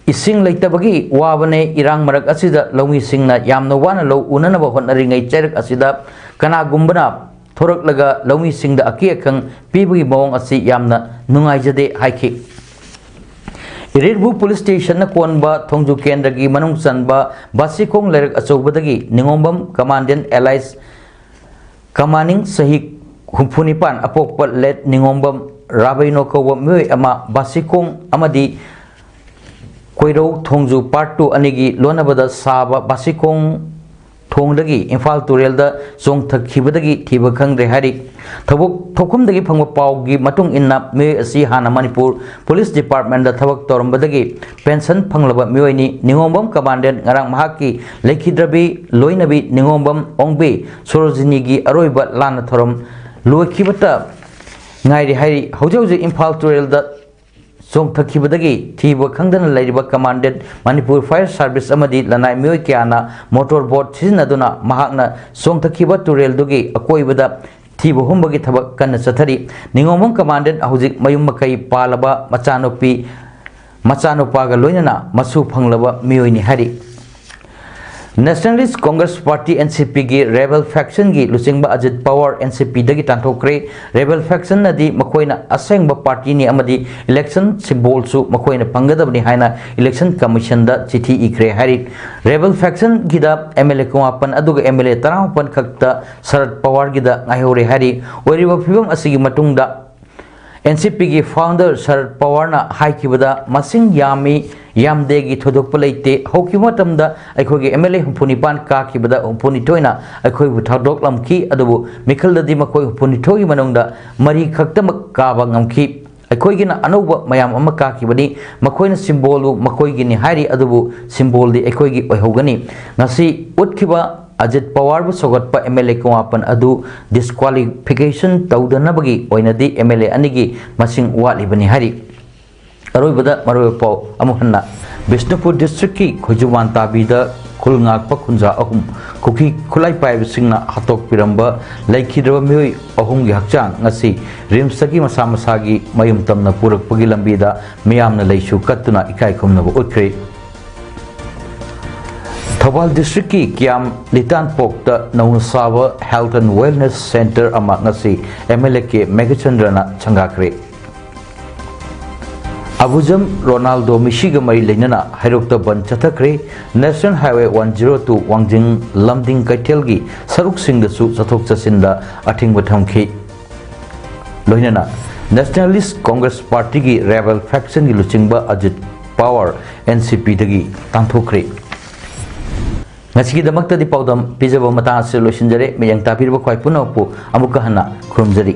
ꯏꯁꯤꯡ ꯂꯩꯇꯕꯒꯤ ꯋꯥꯕꯅꯦ꯫ ꯏꯔꯥꯡ ꯃꯔꯛ ꯑꯁꯤꯗ ꯂꯧꯃꯤꯁꯤꯡꯅ ꯌꯥꯝꯅ ꯋꯥꯅ ꯂꯧ ꯎꯅꯅꯕ ꯍꯣꯠꯅꯔꯤꯉꯩ ꯆꯩꯔꯛ ꯑꯁꯤꯗ ꯀꯅꯥꯒꯨꯝꯕꯅ ꯊꯣꯔꯛꯂꯒ ꯂꯧꯃꯤꯁꯤꯡꯗ ꯑꯀꯤ ꯑꯈꯪ ꯄꯤꯕꯒꯤ ꯃꯑꯣꯡ ꯑꯁꯤ ꯌꯥꯝꯅ ꯅꯨꯡꯉꯥꯏꯖꯗꯦ ꯍꯥꯏꯈꯤ꯫ ꯏꯔꯤꯠꯕꯨ ꯄꯨꯂꯤꯁ ꯁ꯭ꯇꯦꯁꯟꯅ ꯀꯣꯟꯕ ꯊꯣꯡꯖꯨ ꯀꯦꯟꯗ꯭ꯔꯒꯤ ꯃꯅꯨꯡ ꯆꯟꯕ ꯕꯥꯁꯤꯈꯣꯡ ꯂꯩꯔꯛ ꯑꯆꯧꯕꯗꯒꯤ ꯅꯤꯉꯣꯝꯕꯝ ꯀꯃꯥꯟꯗꯦꯟ ꯑꯦꯂꯥꯏꯁ ꯀꯃꯥꯅꯤꯡ ꯆꯍꯤ ꯍꯨꯝꯐꯨ ꯅꯤꯄꯥꯟ ꯑꯄꯣꯛꯄ ꯂꯦꯠ ꯅꯤꯉꯣꯝꯕꯝ ꯔꯥꯕꯩꯅꯣ ꯀꯧꯕ ꯃꯤꯑꯣꯏ ꯑꯃ ꯕꯥꯁꯤꯈꯣꯡ ꯑꯃꯗꯤ ꯀꯣꯏꯔꯧ ꯊꯣꯡꯖꯨ ꯄꯥꯔꯠ ꯇꯨ ꯑꯅꯤꯒꯤ ꯂꯣꯟꯅꯕꯗ ꯁꯥꯕ ꯕꯥꯁꯤꯈꯣꯡ ꯊꯣꯡꯗꯒꯤ ꯏꯝꯐꯥꯜ ꯇꯨꯔꯦꯜꯗ ꯆꯣꯡꯊꯈꯤꯕꯗꯒꯤ ꯊꯤꯕ ꯈꯪꯗ꯭ꯔꯦ ꯍꯥꯏꯔꯤ꯫ ꯊꯕꯛ ꯊꯣꯛꯐꯝꯗꯒꯤ ꯐꯪꯕ ꯄꯥꯎꯒꯤ ꯃꯇꯨꯡ ꯏꯟꯅ ꯃꯤꯑꯣꯏ ꯑꯁꯤ ꯍꯥꯟꯅ ꯃꯅꯤꯄꯨꯔ ꯄꯨꯂꯤꯁ ꯗꯤꯄꯥꯔꯠꯃꯦꯟꯗ ꯊꯕꯛ ꯇꯧꯔꯝꯕꯗꯒꯤ ꯄꯦꯟꯁꯟ ꯐꯪꯂꯕ ꯃꯤꯑꯣꯏꯅꯤ꯫ ꯅꯤꯉꯣꯝꯕꯝ ꯀꯃꯥꯟꯗꯦꯟ ꯉꯔꯥꯡ ꯃꯍꯥꯛꯀꯤ ꯂꯩꯈꯤꯗ꯭ꯔꯕꯤ ꯂꯣꯏꯅꯕꯤ ꯅꯤꯉꯣꯝꯕꯝ ꯑꯣꯡꯕꯤ ꯁꯣꯔꯣꯖꯤꯅꯤꯒꯤ ꯑꯔꯣꯏꯕ ꯂꯥꯟꯅ ꯊꯧꯔꯝ ꯂꯣꯏꯈꯤꯕꯇ ꯉꯥꯏꯔꯤ ꯍꯥꯏꯔꯤ꯫ ꯍꯧꯖꯤꯛ ꯍꯧꯖꯤꯛ ꯏꯝꯐꯥꯜ ꯇꯨꯔꯦꯜꯗ ꯆꯣꯡꯊꯈꯤꯕꯗꯒꯤ ꯊꯤꯕ ꯈꯪꯗꯅ ꯂꯩꯔꯤꯕ ꯀꯃꯥꯟꯗꯦꯟ ꯃꯅꯤꯄꯨꯔ ꯐꯥꯌꯔ ꯁꯥꯔꯚꯤꯁ ꯑꯃꯗꯤ ꯂꯅꯥꯏ ꯃꯤꯑꯣꯏ ꯀꯌꯥꯅ ꯃꯣꯇꯣꯔ ꯕꯣꯠ ꯁꯤꯖꯤꯟꯅꯗꯨꯅ ꯃꯍꯥꯛꯅ ꯆꯣꯡꯊꯈꯤꯕ ꯇꯨꯔꯦꯜꯗꯨꯒꯤ ꯑꯀꯣꯏꯕꯗ ꯊꯤꯕ ꯍꯨꯝꯕꯒꯤ ꯊꯕꯛ ꯀꯟꯅ ꯆꯠꯊꯔꯤ꯫ ꯅꯤꯉꯣꯝꯕꯝ ꯀꯃꯥꯟꯗꯦꯟ ꯍꯧꯖꯤꯛ ꯃꯌꯨꯝ ꯃꯀꯩ ꯄꯥꯜꯂꯕ ꯃꯆꯥꯅꯨꯄꯤ, ꯃꯆꯥꯅꯨꯄꯥꯒ ꯂꯣꯏꯅꯅ ꯃꯁꯨ ꯐꯪꯂꯕ ꯃꯤꯑꯣꯏꯅꯤ ꯍꯥꯏꯔꯤ꯫ Nationalist Congress Party, N C P ꯒꯤ rebel faction ꯒꯤ ꯂꯨꯆꯤꯡꯕ Ajit power N C P ꯗꯒꯤ ꯇꯥꯟꯊꯣꯛꯈ꯭ꯔꯦ꯫ Rebel faction ꯅꯗꯤ ꯃꯈꯣꯏꯅ ꯑꯁꯦꯡꯕ party ꯅꯤ ꯑꯃꯗꯤ election symbol ꯁꯨ ꯃꯈꯣꯏꯅ ꯐꯪꯒꯗꯕꯅꯤ ꯍꯥꯏꯅ Election Commission ꯗ ꯆꯤꯊꯤ ꯏꯈ꯭ꯔꯦ ꯍꯥꯏꯔꯤ꯫ Rebel faction ꯒꯤꯗ M L A ꯀꯨꯟꯃꯥꯄꯟ ꯑꯗꯨꯒ M L A ꯇꯔꯥꯃꯥꯄꯟ ꯈꯛꯇ ꯁꯔꯠ ꯄꯋꯥꯔꯒꯤꯗ ꯉꯥꯏꯍꯧꯔꯦ ꯍꯥꯏꯔꯤ꯫ ꯑꯣꯏꯔꯤꯕ ꯐꯤꯕꯝ ꯑꯁꯤꯒꯤ ꯃꯇꯨꯡꯗ N C P ꯒꯤ founder ꯁꯔꯠ ꯄꯋꯥꯔꯅ ꯍꯥꯏꯈꯤꯕꯗ, "ꯃꯁꯤꯡ ꯌꯥꯝꯃꯤ, ꯌꯥꯝꯗꯦꯒꯤ ꯊꯣꯏꯗꯣꯛꯄ ꯂꯩꯇꯦ꯫ ꯍꯧꯈꯤꯕ ꯃꯇꯝꯗ ꯑꯩꯈꯣꯏꯒꯤ M L A ꯍꯨꯝꯐꯨꯅꯤꯄꯥꯟ ꯀꯥꯈꯤꯕꯗ ꯍꯨꯝꯐꯨꯅꯤꯊꯣꯏꯅ ꯑꯩꯈꯣꯏꯕꯨ ꯊꯥꯗꯣꯛꯂꯝꯈꯤ, ꯑꯗꯨꯕꯨ ꯃꯤꯈꯜꯗꯗꯤ ꯃꯈꯣꯏ ꯍꯨꯝꯐꯨꯅꯤꯊꯣꯏꯒꯤ ꯃꯅꯨꯡꯗ ꯃꯔꯤ ꯈꯛꯇꯃꯛ ꯀꯥꯕ ꯉꯝꯈꯤ꯫ ꯑꯩꯈꯣꯏꯒꯤꯅ ꯑꯅꯧꯕ ꯃꯌꯥꯝ ꯑꯃ ꯀꯥꯈꯤꯕꯅꯤ꯫ ꯃꯈꯣꯏꯅ symbol ꯗꯨ ꯃꯈꯣꯏꯒꯤꯅꯤ ꯍꯥꯏꯔꯤ, ꯑꯗꯨꯕꯨ symbol ꯗꯤ ꯑꯩꯈꯣꯏꯒꯤ ꯑꯣꯏꯍꯧꯒꯅꯤ꯫ ꯉꯁꯤ ꯎꯠꯈꯤꯕ ꯑꯖꯤꯠ ꯄꯋꯥꯔꯕꯨ ꯁꯧꯒꯠꯄ M L A ꯀꯨꯟꯃꯥꯄꯟ ꯑꯗꯨ disqualification ꯇꯧꯗꯅꯕꯒꯤ ꯑꯣꯏꯅꯗꯤ M L A ꯑꯅꯤꯒꯤ ꯃꯁꯤꯡ ꯋꯥꯠꯂꯤꯕꯅꯤ" ꯍꯥꯏꯔꯤ꯫ ꯑꯔꯣꯏꯕꯗ ꯃꯔꯨꯑꯣꯏꯕ ꯄꯥꯎ ꯑꯃꯨꯛ ꯍꯟꯅ꯫ ꯕꯤꯁꯅꯨꯄꯨꯔ district ꯀꯤ ꯈꯣꯏꯖꯨꯃꯥꯟ ꯇꯥꯕꯤꯗ ꯈꯨꯜ ꯉꯥꯛꯄ ꯈꯨꯟꯖꯥ ꯑꯍꯨꯝ ꯀꯨꯀꯤ ꯈꯨꯠꯂꯥꯏ ꯄꯥꯏꯕꯁꯤꯡꯅ ꯍꯥꯠꯇꯣꯛꯄꯤꯔꯝꯕ ꯂꯩꯈꯤꯗ꯭ꯔꯕ ꯃꯤꯑꯣꯏ ꯑꯍꯨꯝꯒꯤ ꯍꯛꯆꯥꯡ ꯉꯁꯤ ꯔꯤꯝꯁꯇꯒꯤ ꯃꯁꯥ ꯃꯁꯥꯒꯤ ꯃꯌꯨꯝ ꯇꯝꯅ ꯄꯨꯔꯛꯄꯒꯤ ꯂꯝꯕꯤꯗ ꯃꯤꯌꯥꯝꯅ ꯂꯩꯁꯨ ꯀꯠꯇꯨꯅ ꯏꯀꯥꯏ ꯈꯨꯝꯅꯕ ꯎꯠꯈ꯭ꯔꯦ꯫ ꯊꯧꯕꯥꯜ district ꯀꯤ ꯀꯤꯌꯥꯝ ꯂꯤꯇꯥꯟꯄꯣꯛꯇ ꯅꯧꯅ ꯁꯥꯕ Health and Wellness Centre ꯑꯃ ꯉꯁꯤ M L A ꯀꯦ ꯃꯦꯘꯆꯟꯗ꯭ꯔꯅ ꯁꯪꯒꯥꯈ꯭ꯔꯦ꯫ ꯑꯕꯨꯖꯝ ꯔꯣꯅꯥꯜꯗꯣ ꯃꯤꯁꯤꯒ ꯃꯔꯤ ꯂꯩꯅꯅ ꯍꯩꯔꯣꯛꯇ ꯕꯟ ꯆꯠꯊꯈ꯭ꯔꯦ꯫ National Highway one zero two ꯋꯥꯡꯖꯤꯡ ꯂꯝꯗꯤꯡ ꯀꯩꯊꯦꯜꯒꯤ ꯁꯔꯨꯛꯁꯤꯡꯗꯁꯨ ꯆꯠꯊꯣꯛ ꯆꯠꯁꯤꯟꯗ ꯑꯊꯤꯡꯕ ꯊꯝꯈꯤ꯫ ꯂꯣꯏꯅꯅ Nationalist Congress Party ꯒꯤ rebel faction ꯒꯤ ꯂꯨꯆꯤꯡꯕ Ajit power N C P ꯗꯒꯤ ꯇꯥꯟꯊꯣꯛꯈ꯭ꯔꯦ꯫ ꯉꯁꯤꯒꯤꯗꯃꯛꯇꯗꯤ ꯄꯥꯎꯗꯝ ꯄꯤꯖꯕ ꯃꯇꯥꯡ ꯑꯁꯤꯗ ꯂꯣꯏꯁꯤꯟꯖꯔꯦ꯫ ꯃꯤꯠꯌꯦꯡ ꯇꯥꯕꯤꯔꯤꯕ ꯈ꯭ꯋꯥꯏ ꯄꯨꯝꯅꯃꯛꯄꯨ ꯑꯃꯨꯛꯀ ꯍꯟꯅ ꯈꯨꯔꯨꯝꯖꯔꯤ꯫